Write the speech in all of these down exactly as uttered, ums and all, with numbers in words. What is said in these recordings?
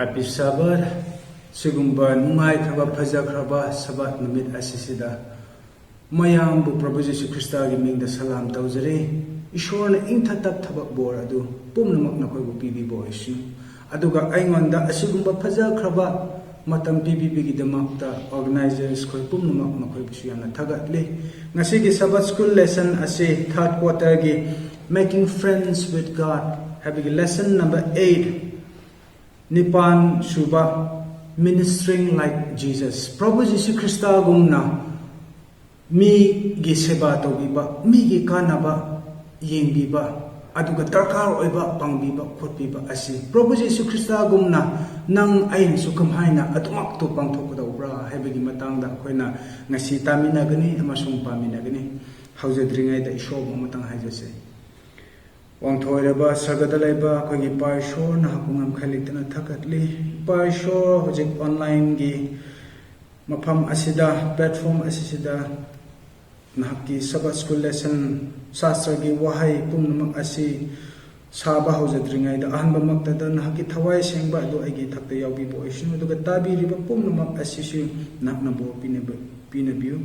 Happy Sabbath. ꯁꯤꯒꯨꯝꯕ ꯅꯨꯡꯉꯥꯏꯈ꯭ꯔꯕ, ꯐꯖꯈ꯭ꯔꯕ ꯁꯕꯥꯠ ꯅꯨꯃꯤꯠ ꯑꯁꯤꯁꯤꯗ ꯃꯌꯥꯝꯕꯨ ꯄ꯭ꯔꯚꯨ ꯖꯤꯁꯨ ꯈ꯭ꯔꯤꯁꯇꯒꯤ ꯃꯤꯡꯗ ꯁꯂꯥꯝ ꯇꯧꯖꯔꯤ꯫ ꯏꯁꯣꯔꯅ ꯏꯪꯊ ꯇꯞꯊꯕ ꯕꯣꯔ ꯑꯗꯨ ꯄꯨꯝꯅꯃꯛ ꯅꯈꯣꯏꯕꯨ ꯄꯤꯕꯤꯕ ꯑꯣꯏꯁꯅꯨ꯫ ꯑꯗꯨꯒ ꯑꯩꯉꯣꯟꯗ ꯑꯁꯤꯒꯨꯝꯕ ꯐꯖꯈ꯭ꯔꯕ ꯃꯇꯝ ꯄꯤꯕꯤꯕꯒꯤꯗꯃꯛꯇ organizers ꯈꯣꯏ ꯄꯨꯝꯅꯃꯛ ꯃꯈꯣꯏꯕꯨꯁꯨ ꯌꯥꯝꯅ ꯊꯥꯒꯠꯂꯤ꯫ ꯉꯁꯤꯒꯤ Sabbath School lesson ꯑꯁꯤ third quarter ꯒꯤ Making Friends with God ꯍꯥꯏꯕꯒꯤ lesson number eight, ꯅꯤꯄꯥꯟ ꯁꯨꯕ, Ministering Like Jesus, ꯄ꯭ꯔꯚꯨ ꯖꯤꯁꯨ ꯈ꯭ꯔꯤꯁꯇꯒꯨꯝꯅ ꯃꯤꯒꯤ ꯁꯦꯕꯥ ꯇꯧꯕꯤꯕ, ꯃꯤꯒꯤ ꯀꯥꯟꯅꯕ ꯌꯦꯡꯕꯤꯕ, ꯑꯗꯨꯒ ꯗꯔꯀꯥꯔ ꯑꯣꯏꯕ ꯄꯥꯡꯕꯤꯕ ꯈꯣꯠꯄꯤꯕ ꯑꯁꯤ ꯄ꯭ꯔꯚꯨ ꯖꯤꯁꯨ ꯈ꯭ꯔꯤꯁꯇꯒꯨꯝꯅ ꯅꯪ ꯑꯩꯅꯁꯨ ꯀꯃꯥꯏꯅ ꯑꯗꯨꯃꯛꯇꯨ ꯄꯥꯡꯊꯣꯛꯀꯗꯧꯕ꯭ꯔꯥ ꯍꯥꯏꯕꯒꯤ ꯃꯇꯥꯡꯗ ꯑꯩꯈꯣꯏꯅ ꯉꯁꯤ ꯇꯥꯃꯤꯟꯅꯒꯅꯤ ꯑꯃꯁꯨꯡ ꯄꯥꯃꯤꯟꯅꯒꯅꯤ꯫ ꯍꯧꯖꯗ꯭ꯔꯤꯉꯩꯗ ꯏꯁꯣꯔꯕꯨ ꯑꯃꯇꯪ ꯍꯥꯏꯖꯁꯦ꯫ ꯋꯥꯡꯊꯣꯏꯔꯕ ꯁꯔꯒꯗ ꯂꯩꯕ ꯑꯩꯈꯣꯏꯒꯤ ꯏꯄꯥ ꯏꯁꯣꯔ, ꯅꯍꯥꯛꯄꯨ ꯉꯝꯈꯩ ꯂꯩꯇꯅ ꯊꯥꯒꯠꯂꯤ꯫ ꯏꯄꯥ ꯏꯁꯣꯔ, ꯍꯧꯖꯤꯛ online ꯒꯤ ꯃꯐꯝ ꯑꯁꯤꯗ, platform ꯑꯁꯤꯁꯤꯗ ꯅꯍꯥꯛꯀꯤ Sabbath School lesson, ꯁꯥꯁꯇ꯭ꯔꯒꯤ ꯋꯥꯍꯩ ꯄꯨꯝꯅꯃꯛ ꯑꯁꯤ ꯁꯥꯕ ꯍꯧꯖꯗ꯭ꯔꯤꯉꯩꯗ ꯑꯍꯥꯟꯕꯃꯛꯇꯗ ꯅꯍꯥꯛꯀꯤ ꯊꯋꯥꯏ ꯁꯦꯡꯕ ꯑꯗꯨ ꯑꯩꯒꯤ ꯏꯊꯛꯇ ꯌꯥꯎꯕꯤꯕ ꯑꯣꯏꯁꯅꯨ, ꯑꯗꯨꯒ ꯇꯥꯕꯤꯔꯤꯕ ꯄꯨꯝꯅꯃꯛ ꯑꯁꯤꯁꯨ ꯅꯍꯥꯛꯅ ꯕꯣꯔ ꯄꯤꯅꯕ-, ꯄꯤꯅꯕꯤꯌꯨ꯫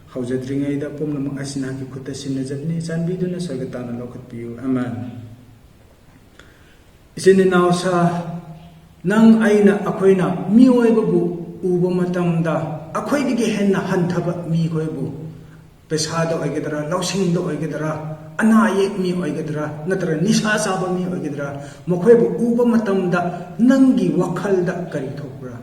ꯍꯧꯖꯗ꯭ꯔꯤꯉꯩꯗ ꯄꯨꯝꯅꯃꯛ ꯑꯁꯤ ꯅꯍꯥꯛꯀꯤ ꯈꯨꯠꯇ ꯁꯤꯟꯅꯖꯕꯅꯤ, ꯆꯥꯟꯕꯤꯗꯨꯅ ꯁ꯭ꯋꯔꯒ ꯇꯥꯅ ꯂꯧꯈꯠꯄꯤꯌꯨ꯫ ꯑꯃꯦꯟ꯫ ꯏꯆꯤꯟ ꯏꯅꯥꯎꯁꯥ, ꯅꯪ ꯑꯩꯅ, ꯑꯩꯈꯣꯏꯅ ꯃꯤꯑꯣꯏꯕꯕꯨ ꯎꯕ ꯃꯇꯝꯗ ꯑꯩꯈꯣꯏꯗꯒꯤ ꯍꯦꯟꯅ ꯍꯟꯊꯕ ꯃꯤꯈꯣꯏꯕꯨ, ꯄꯩꯁꯥꯗ ꯑꯣꯏꯒꯗ꯭ꯔꯥ, ꯂꯧꯁꯤꯡꯗ ꯑꯣꯏꯒꯗ꯭ꯔꯥ, ꯑꯅꯥ ꯑꯌꯦꯛ ꯃꯤ ꯑꯣꯏꯒꯗ꯭ꯔꯥ, ꯅꯠꯇ꯭ꯔꯒ ꯅꯤꯁꯥ ꯆꯥꯕ ꯃꯤ ꯑꯣꯏꯒꯗ꯭ꯔꯥ, ꯃꯈꯣꯏꯕꯨ ꯎꯕ ꯃꯇꯝꯗ ꯅꯪꯒꯤ ꯋꯥꯈꯜꯗ ꯀꯔꯤ ꯊꯣꯛꯄ꯭ꯔꯥ?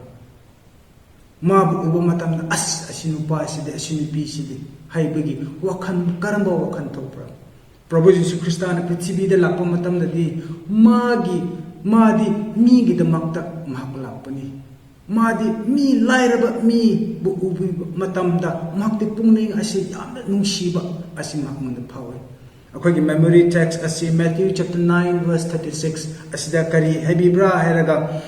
ꯃꯥꯕꯨ ꯎꯕ ꯃꯇꯝꯗ, "ꯑꯁ, ꯑꯁꯤ ꯅꯨꯄꯥꯁꯤꯗꯤ, ꯑꯁꯤ ꯅꯨꯄꯤꯁꯤꯗꯤ" ꯍꯥꯏꯕꯒꯤ ꯋꯥꯈꯜ, ꯀꯔꯝꯕ ꯋꯥꯈꯜ ꯊꯣꯛꯄ꯭ꯔꯥ? ꯄ꯭ꯔꯚꯨ ꯖꯤꯁꯨ ꯈ꯭ꯔꯤꯁꯇꯅ ꯄ꯭ꯔꯤꯊꯤꯕꯤꯗ ꯂꯥꯛꯄ ꯃꯇꯝꯗꯗꯤ ꯃꯥꯒꯤ, ꯃꯥꯗꯤ ꯃꯤꯒꯤꯗꯃꯛꯇ ꯃꯍꯥꯛ ꯂꯥꯛꯄꯅꯤ꯫ ꯃꯥꯗꯤ ꯃꯤ ꯂꯥꯏꯔꯕ ꯃꯤꯕꯨ ꯎꯕꯤꯕ ꯃꯇꯝꯗ ꯃꯍꯥꯛꯇꯤ ꯄꯨꯛꯅꯤꯡ ꯑꯁꯤ ꯌꯥꯝꯅ ꯅꯨꯡꯁꯤꯕ ꯑꯁꯤ ꯃꯍꯥꯛꯉꯣꯟꯗ ꯐꯥꯎꯏ꯫ ꯑꯩꯈꯣꯏꯒꯤ memory text ꯑꯁꯤ Matthew chapter nine verse thirty six ꯑꯁꯤꯗ ꯀꯔꯤ ꯍꯥꯏꯕꯤꯕ꯭ꯔꯥ ꯍꯥꯏꯔꯒ,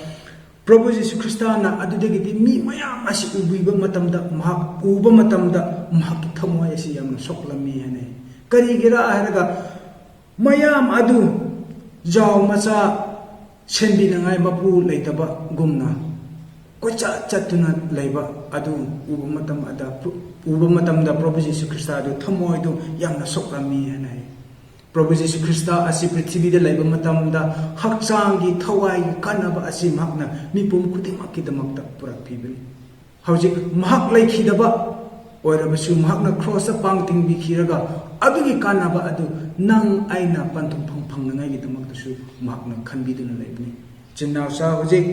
ꯄ꯭ꯔꯚꯨ ꯖꯤꯁꯨ ꯈ꯭ꯔꯤꯁꯇꯅ ꯑꯗꯨꯗꯒꯤꯗꯤ ꯃꯤ ꯃꯌꯥꯝ ꯑꯁꯤ ꯎꯕꯤꯕ ꯃꯇꯝꯗ, ꯃꯍꯥꯛ ꯎꯕ ꯃꯇꯝꯗ ꯃꯍꯥꯛꯀꯤ ꯊꯃꯣꯏ ꯑꯁꯤ ꯌꯥꯝꯅ ꯁꯣꯛꯂꯝꯃꯤ ꯍꯥꯏꯅ꯫ ꯀꯔꯤꯒꯤꯔꯥ ꯍꯥꯏꯔꯒ, ꯃꯌꯥꯝ ꯑꯗꯨ ꯖꯥꯎ ꯃꯆꯥ, ꯁꯦꯟꯕꯤꯅꯉꯥꯏ ꯃꯄꯨ ꯂꯩꯇꯕꯒꯨꯝꯅ ꯀꯣꯏꯆꯠ ꯆꯠꯇꯨꯅ ꯂꯩꯕ ꯑꯗꯨ ꯎꯕ ꯃꯇꯝ ꯑꯗ, ꯎꯕ ꯃꯇꯝꯗ ꯄ꯭ꯔꯚꯨ ꯖꯤꯁꯨ ꯈ꯭ꯔꯤꯁꯇ ꯑꯗꯨ ꯊꯃꯣꯏꯗꯨ ꯌꯥꯝꯅ ꯁꯣꯛꯂꯝꯃꯤ ꯍꯥꯏꯅ ꯍꯥꯏ꯫ ꯄ꯭ꯔꯚꯨ ꯖꯤꯁꯨ ꯈ꯭ꯔꯤꯁꯇ ꯑꯁꯤ ꯄ꯭ꯔꯤꯊꯤꯕꯤꯗ ꯂꯩꯕ ꯃꯇꯝꯗ ꯍꯛꯆꯥꯡꯒꯤ ꯊꯋꯥꯏꯒꯤ ꯀꯥꯟꯅꯕ ꯑꯁꯤ ꯃꯍꯥꯛꯅ ꯃꯤꯄꯨꯝ ꯈꯨꯗꯤꯡꯃꯛꯀꯤꯗꯃꯛꯇ ꯄꯨꯔꯛꯄꯤꯕꯅꯤ꯫ ꯍꯧꯖꯤꯛ ꯃꯍꯥꯛ ꯂꯩꯈꯤꯗꯕ ꯑꯣꯏꯔꯕꯁꯨ, ꯃꯍꯥꯛꯅ ꯀ꯭ꯔꯣꯁꯇ ꯄꯥꯡ ꯇꯤꯡꯕꯤꯈꯤꯔꯒ ꯑꯗꯨꯒꯤ ꯀꯥꯟꯅꯕ ꯑꯗꯨ ꯅꯪ ꯑꯩꯅ ꯄꯟꯊꯨꯡ ꯐꯪ ꯐꯪꯅꯉꯥꯏꯒꯤꯗꯃꯛꯇꯁꯨ ꯃꯍꯥꯛꯅ ꯈꯟꯕꯤꯗꯨꯅ ꯂꯩꯕꯅꯤ꯫ ꯏꯆꯤꯟ ꯏꯅꯥꯎꯁꯥ, ꯍꯧꯖꯤꯛ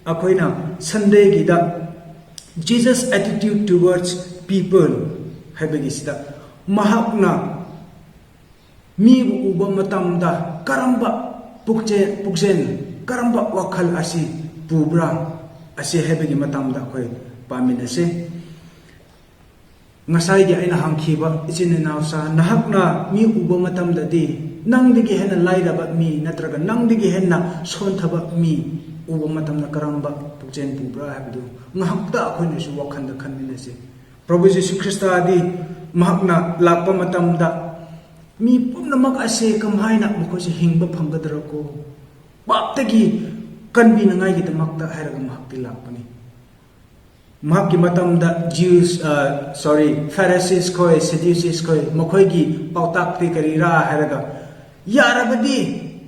ꯑꯩꯈꯣꯏꯅ ꯁꯟꯗꯦꯒꯤꯗ Jesus attitude towards people ꯍꯥꯏꯕꯒꯤꯁꯤꯗ ꯃꯍꯥꯛꯅ ꯃꯤꯕꯨ ꯎꯕ ꯃꯇꯝꯗ ꯀꯔꯝꯕ ꯄꯨꯛꯆꯦ-, ꯄꯨꯛꯆꯦꯜ, ꯀꯔꯝꯕ ꯋꯥꯈꯜ ꯑꯁꯤ ꯄꯨꯕ꯭ꯔꯥ ꯑꯁꯤ ꯍꯥꯏꯕꯒꯤ ꯃꯇꯥꯡꯗ ꯑꯩꯈꯣꯏ ꯄꯥꯃꯤꯟꯅꯁꯦ꯫ ꯉꯁꯥꯏꯒꯤ ꯑꯩꯅ ꯍꯪꯈꯤꯕ ꯏꯆꯤꯟ ꯏꯅꯥꯎꯁꯥ, ꯅꯍꯥꯛꯅ ꯃꯤ ꯎꯕ ꯃꯇꯝꯗꯗꯤ ꯅꯪꯗꯒꯤ ꯍꯦꯟꯅ ꯂꯥꯏꯔꯕ ꯃꯤ ꯅꯠꯇ꯭ꯔꯒ ꯅꯪꯗꯒꯤ ꯍꯦꯟꯅ ꯁꯣꯟꯊꯕ ꯃꯤ ꯎꯕ ꯃꯇꯝꯗ ꯀꯔꯝꯕ ꯄꯨꯛꯆꯦꯜ ꯄꯨꯕ꯭ꯔꯥ ꯍꯥꯏꯕꯗꯨ ꯉꯥꯏꯍꯥꯛꯇ ꯑꯩꯈꯣꯏꯅꯁꯨ ꯋꯥꯈꯜꯗ ꯈꯟꯃꯤꯟꯅꯁꯤ꯫ ꯄ꯭ꯔꯚꯨ ꯖꯤꯁꯨ ꯈ꯭ꯔꯤꯁꯇꯗꯤ ꯃꯍꯥꯛꯅ ꯂꯥꯛꯄ ꯃꯇꯝꯗ ꯃꯤ ꯄꯨꯝꯅꯃꯛ ꯑꯁꯦ ꯀꯃꯥꯏꯅ ꯃꯈꯣꯏꯁꯦ ꯍꯤꯡꯕ ꯐꯪꯒꯗ꯭ꯔꯥꯀꯣ? ꯄꯥꯞꯇꯒꯤ ꯀꯟꯕꯤꯅꯉꯥꯏꯒꯤꯗꯃꯛꯇ ꯍꯥꯏꯔꯒ ꯃꯍꯥꯛꯇꯤ ꯂꯥꯛꯄꯅꯤ꯫ ꯃꯍꯥꯛꯀꯤ ꯃꯇꯝꯗ Jews, ꯑ, sorry, Pharisees ꯈꯣꯏ, Sadducees ꯈꯣꯏ, ꯃꯈꯣꯏꯒꯤ ꯄꯥꯎꯇꯥꯛꯇꯤ ꯀꯔꯤꯔꯥ ꯍꯥꯏꯔꯒ, ꯌꯥꯔꯕꯗꯤ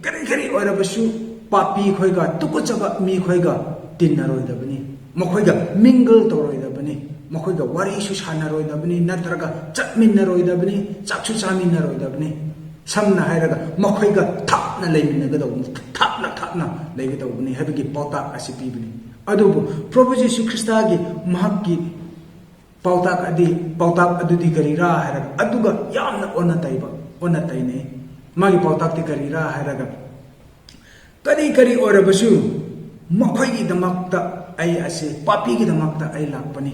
ꯀꯔꯤ ꯀꯔꯤ ꯑꯣꯏꯔꯕꯁꯨ ꯄꯥꯄꯤ ꯈꯣꯏꯒ, ꯇꯨꯀꯠꯆꯕ ꯃꯤ ꯈꯣꯏꯒ ꯇꯤꯟꯅꯔꯣꯏꯗꯕꯅꯤ, ꯃꯈꯣꯏꯒ mingle ꯇꯧꯔꯣꯏꯗꯕꯅꯤ, ꯃꯈꯣꯏꯒ ꯋꯥꯔꯤꯁꯨ ꯁꯥꯟꯅꯔꯣꯏꯗꯕꯅꯤ, ꯅꯠꯇ꯭ꯔꯒ ꯆꯠꯃꯤꯟꯅꯔꯣꯏꯗꯕꯅꯤ, ꯆꯥꯛꯁꯨ ꯆꯥꯃꯤꯟꯅꯔꯣꯏꯗꯕꯅꯤ꯫ ꯁꯝꯅ ꯍꯥꯏꯔꯒ ꯃꯈꯣꯏꯒ ꯊꯥꯞꯅ ꯂꯩꯃꯤꯟꯅꯒꯗꯧꯕꯅꯤ, ꯊꯥꯞꯅ ꯊꯥꯞꯅ ꯂꯩꯒꯗꯧꯕꯅꯤ ꯍꯥꯏꯕꯒꯤ ꯄꯥꯎꯇꯥꯛ ꯑꯁꯤ ꯄꯤꯕꯅꯤ꯫ ꯑꯗꯨꯕꯨ ꯄ꯭ꯔꯚꯨ ꯖꯤꯁꯨ ꯈ꯭ꯔꯤꯁꯇꯒꯤ ꯃꯍꯥꯛꯀꯤ ꯄꯥꯎꯇꯥꯛ ꯑꯗꯤ, ꯄꯥꯎꯇꯥꯛ ꯑꯗꯨꯗꯤ ꯀꯔꯤꯔꯥ ꯍꯥꯏꯔꯒ, ꯑꯗꯨꯒ ꯌꯥꯝꯅ ꯑꯣꯟꯅ ꯇꯩꯕ, ꯑꯣꯟꯅ ꯇꯩꯅꯩ꯫ ꯃꯥꯒꯤ ꯄꯥꯎꯇꯥꯛꯇꯤ ꯀꯔꯤꯔꯥ ꯍꯥꯏꯔꯒ, ꯀꯔꯤ ꯀꯔꯤ ꯑꯣꯏꯔꯕꯁꯨ ꯃꯈꯣꯏꯒꯤꯗꯃꯛꯇ ꯑꯩ ꯑꯁꯤ ꯄꯥꯄꯤꯒꯤꯗꯃꯛꯇ ꯑꯩ ꯂꯥꯛꯄꯅꯤ꯫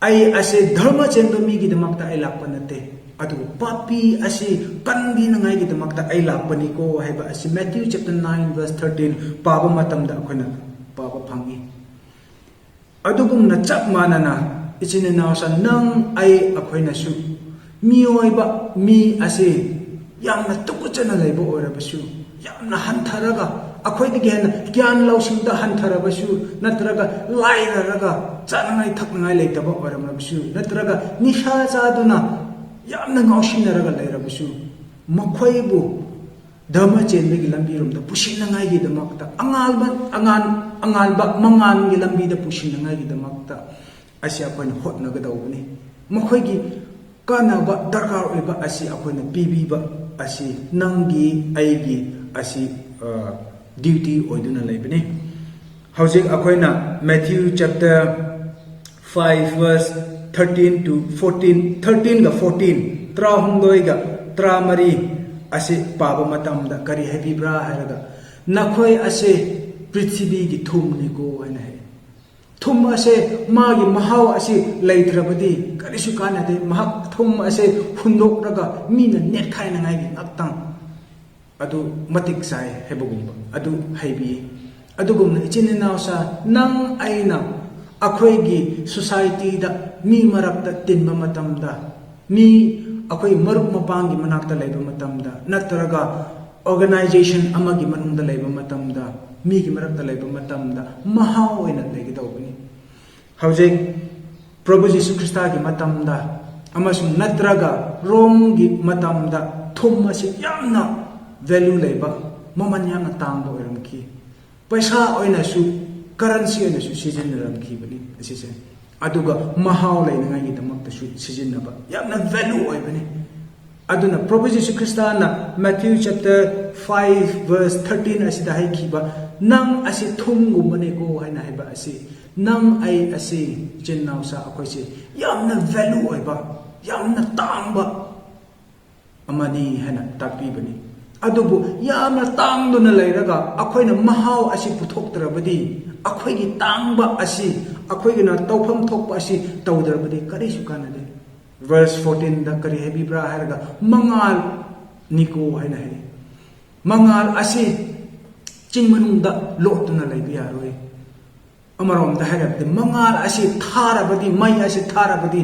ꯑꯩ ꯑꯁꯤ ꯙꯔꯃ ꯆꯦꯟꯕ ꯃꯤꯒꯤꯗꯃꯛꯇ ꯑꯩ ꯂꯥꯛꯄ ꯅꯠꯇꯦ, ꯑꯗꯨꯕꯨ ꯄꯥꯄꯤ ꯑꯁꯤ ꯀꯟꯕꯤꯅꯉꯥꯏꯒꯤꯗꯃꯛꯇ ꯑꯩ ꯂꯥꯛꯄꯅꯤꯀꯣ ꯍꯥꯏꯕ ꯑꯁꯤ Matthew chapter nine verse thirteen ꯄꯥꯕ ꯃꯇꯝꯗ ꯑꯩꯈꯣꯏꯅ ꯄꯥꯕ ꯐꯪꯏ꯫ ꯑꯗꯨꯒꯨꯝꯅ ꯆꯞ ꯃꯥꯟꯅꯅ, ꯏꯆꯤꯟ ꯏꯅꯥꯎꯁꯥ, ꯅꯪ ꯑꯩ ꯑꯩꯈꯣꯏꯅꯁꯨ ꯃꯤꯑꯣꯏꯕ, ꯃꯤ ꯑꯁꯤ ꯌꯥꯝꯅ ꯇꯨꯀꯠꯆꯅ ꯂꯩꯕ ꯑꯣꯏꯔꯕꯁꯨ, ꯌꯥꯝꯅ ꯍꯟꯊꯔꯒ ꯑꯩꯈꯣꯏꯗꯒꯤ ꯍꯦꯟꯅ ꯒ꯭ꯌꯥꯟ ꯂꯧꯁꯤꯡꯗ ꯍꯟꯊꯔꯕꯁꯨ, ꯅꯠꯇ꯭ꯔꯒ ꯂꯥꯏꯔꯔꯒ ꯆꯥꯅꯉꯥꯏ ꯊꯛꯅꯉꯥꯏ ꯂꯩꯇꯕ ꯑꯣꯏꯔꯝꯂꯕꯁꯨ, ꯅꯠꯇ꯭ꯔꯒ ꯅꯤꯁꯥ ꯆꯥꯗꯨꯅ ꯌꯥꯝꯅ ꯉꯥꯎꯁꯤꯟꯅꯔꯒ ꯂꯩꯔꯕꯁꯨ, ꯃꯈꯣꯏꯕꯨ ꯙꯔꯃ ꯆꯦꯟꯕꯒꯤ ꯂꯝꯕꯤꯔꯣꯝꯗ ꯄꯨꯁꯤꯟꯅꯉꯥꯏꯒꯤꯗꯃꯛꯇ, ꯑꯉꯥꯟꯕ, ꯑꯉꯥꯟ-, ꯑꯉꯥꯟꯕ ꯃꯉꯥꯜꯒꯤ ꯂꯝꯕꯤꯗ ꯄꯨꯁꯤꯟꯅꯉꯥꯏꯒꯤꯗꯃꯛꯇ ꯑꯁꯤ ꯑꯩꯈꯣꯏꯅ ꯍꯣꯠꯅꯒꯗꯧꯕꯅꯤ꯫ ꯃꯈꯣꯏꯒꯤ ꯀꯥꯟꯅꯕ ꯗꯔꯀꯥꯔ ꯑꯣꯏꯕ ꯑꯁꯤ ꯑꯩꯈꯣꯏꯅ ꯄꯤꯕꯤꯕ ꯑꯁꯤ ꯅꯪꯒꯤ, ꯑꯩꯒꯤ ꯑꯁꯤ, ꯑ, duty ꯑꯣꯏꯗꯨꯅ ꯂꯩꯕꯅꯤ꯫ ꯍꯧꯖꯤꯛ ꯑꯩꯈꯣꯏꯅ Matthew chapter five verse thirteen to fourteen, thirteen ꯒ fourteen, ꯇꯔꯥꯍꯨꯝꯗꯣꯏꯒ ꯇꯔꯥꯃꯔꯤ ꯑꯁꯤ ꯄꯥꯕ ꯃꯇꯝꯗ ꯀꯔꯤ ꯍꯥꯏꯕꯤꯕ꯭ꯔꯥ ꯍꯥꯏꯔꯒ, "ꯅꯈꯣꯏ ꯑꯁꯤ ꯄ꯭ꯔꯤꯊꯤꯕꯤꯒꯤ ꯊꯨꯝꯅꯤꯀꯣ" ꯍꯥꯏꯅ ꯍꯥꯏ꯫ ꯊꯨꯝ ꯑꯁꯦ ꯃꯥꯒꯤ ꯃꯍꯥꯎ ꯑꯁꯤ ꯂꯩꯇ꯭ꯔꯕꯗꯤ ꯀꯔꯤꯁꯨ ꯀꯥꯟꯅꯗꯦ꯫ ꯃꯍꯥꯛ ꯊꯨꯝ ꯑꯁꯦ ꯍꯨꯟꯗꯣꯛꯂꯒ ꯃꯤꯅ ꯅꯦꯠꯈꯥꯏꯅꯉꯥꯏꯒꯤ ꯉꯥꯛꯇꯪ ꯑꯗꯨ ꯃꯇꯤꯛ ꯆꯥꯏ ꯍꯥꯏꯕꯒꯨꯝꯕ ꯑꯗꯨ ꯍꯥꯏꯕꯤꯌꯦ꯫ ꯑꯗꯨꯒꯨꯝꯅ ꯏꯆꯤꯟ ꯏꯅꯥꯎꯁꯥ, ꯅꯪ ꯑꯩꯅ ꯑꯩꯈꯣꯏꯒꯤ society ꯗ, ꯃꯤ ꯃꯔꯛꯇ ꯇꯤꯟꯕ ꯃꯇꯝꯗ, ꯃꯤ, ꯑꯩꯈꯣꯏ ꯃꯔꯨꯞ ꯃꯄꯥꯡꯒꯤ ꯃꯅꯥꯛꯇ ꯂꯩꯕ ꯃꯇꯝꯗ, ꯅꯠꯇ꯭ꯔꯒ organization ꯑꯃꯒꯤ ꯃꯅꯨꯡꯗ ꯂꯩꯕ ꯃꯇꯝꯗ, ꯃꯤꯒꯤ ꯃꯔꯛꯇ ꯂꯩꯕ ꯃꯇꯝꯗ ꯃꯍꯥꯎ ꯑꯣꯏꯅ ꯂꯩꯒꯗꯧꯕꯅꯤ꯫ ꯍꯧꯖꯤꯛ ꯄ꯭ꯔꯚꯨ ꯖꯤꯁꯨ ꯈ꯭ꯔꯤꯁꯇꯒꯤ ꯃꯇꯝꯗ ꯑꯃꯁꯨꯡ ꯅꯠꯇ꯭ꯔꯒ ꯔꯣꯝꯒꯤ ꯃꯇꯝꯗ ꯊꯨꯝ ꯑꯁꯤ ꯌꯥꯝꯅ value ꯂꯩꯕ, ꯃꯃꯜ ꯌꯥꯝꯅ ꯇꯥꯡꯕ ꯑꯣꯏꯔꯝꯈꯤ꯫ ꯄꯩꯁꯥ ꯑꯣꯏꯅꯁꯨ, currency ꯑꯣꯏꯅꯁꯨ ꯁꯤꯖꯤꯟꯅꯔꯝꯈꯤꯕꯅꯤ ꯑꯁꯤꯁꯦ꯫ ꯑꯗꯨꯒ ꯃꯍꯥꯎ ꯂꯩꯅꯉꯥꯏꯒꯤꯗꯃꯛꯇꯁꯨ ꯁꯤꯖꯤꯟꯅꯕ ꯌꯥꯝꯅ value ꯑꯣꯏꯕꯅꯤ꯫ ꯑꯗꯨꯅ ꯄ꯭ꯔꯚꯨ ꯖꯤꯁꯨ ꯈ꯭ꯔꯤꯁꯇꯅ Matthew chapter five verse thirteen ꯑꯁꯤꯗ ꯍꯥꯏꯈꯤꯕ, "ꯅꯪ ꯑꯁꯤ ꯊꯨꯝꯒꯨꯝꯕꯅꯤꯀꯣ" ꯍꯥꯏꯅ ꯍꯥꯏꯕ ꯑꯁꯤ, ꯅꯪ ꯑꯩ ꯑꯁꯤ, ꯏꯆꯤꯟ ꯏꯅꯥꯎꯁꯥ, ꯑꯩꯈꯣꯏꯁꯦ ꯌꯥꯝꯅ value ꯑꯣꯏꯕ, ꯌꯥꯝꯅ ꯇꯥꯡꯕ ꯑꯃꯅꯤ ꯍꯥꯏꯅ ꯇꯥꯛꯄꯤꯕꯅꯤ꯫ ꯑꯗꯨꯕꯨ ꯌꯥꯝꯅ ꯇꯥꯡꯗꯨꯅ ꯂꯩꯔꯒ ꯑꯩꯈꯣꯏꯅ ꯃꯍꯥꯎ ꯑꯁꯤ ꯄꯨꯊꯣꯛꯇ꯭ꯔꯕꯗꯤ, ꯑꯩꯈꯣꯏꯒꯤ ꯇꯥꯡꯕ ꯑꯁꯤ, ꯑꯩꯈꯣꯏꯒꯤꯅ ꯇꯧꯐꯝ ꯊꯣꯛꯄ ꯑꯁꯤ ꯇꯧꯗ꯭ꯔꯕꯗꯤ ꯀꯔꯤꯁꯨ ꯀꯥꯟꯅꯗꯦ꯫ Verse fourteen ꯗ ꯀꯔꯤ ꯍꯥꯏꯕꯤꯕ꯭ꯔꯥ ꯍꯥꯏꯔꯒ, "ꯃꯉꯥꯜꯅꯤꯀꯣ" ꯍꯥꯏꯅ ꯍꯥꯏ꯫ ꯃꯉꯥꯜ ꯑꯁꯤ ꯆꯤꯡ ꯃꯅꯨꯡꯗ ꯂꯣꯠꯇꯨꯅ ꯂꯩꯕ ꯌꯥꯔꯣꯏ꯫ ꯑꯃꯔꯣꯝꯗ ꯍꯥꯏꯔꯕꯗꯤ, ꯃꯉꯥꯜ ꯑꯁꯤ ꯊꯥꯔꯕꯗꯤ, ꯃꯩ ꯑꯁꯤ ꯊꯥꯔꯕꯗꯤ,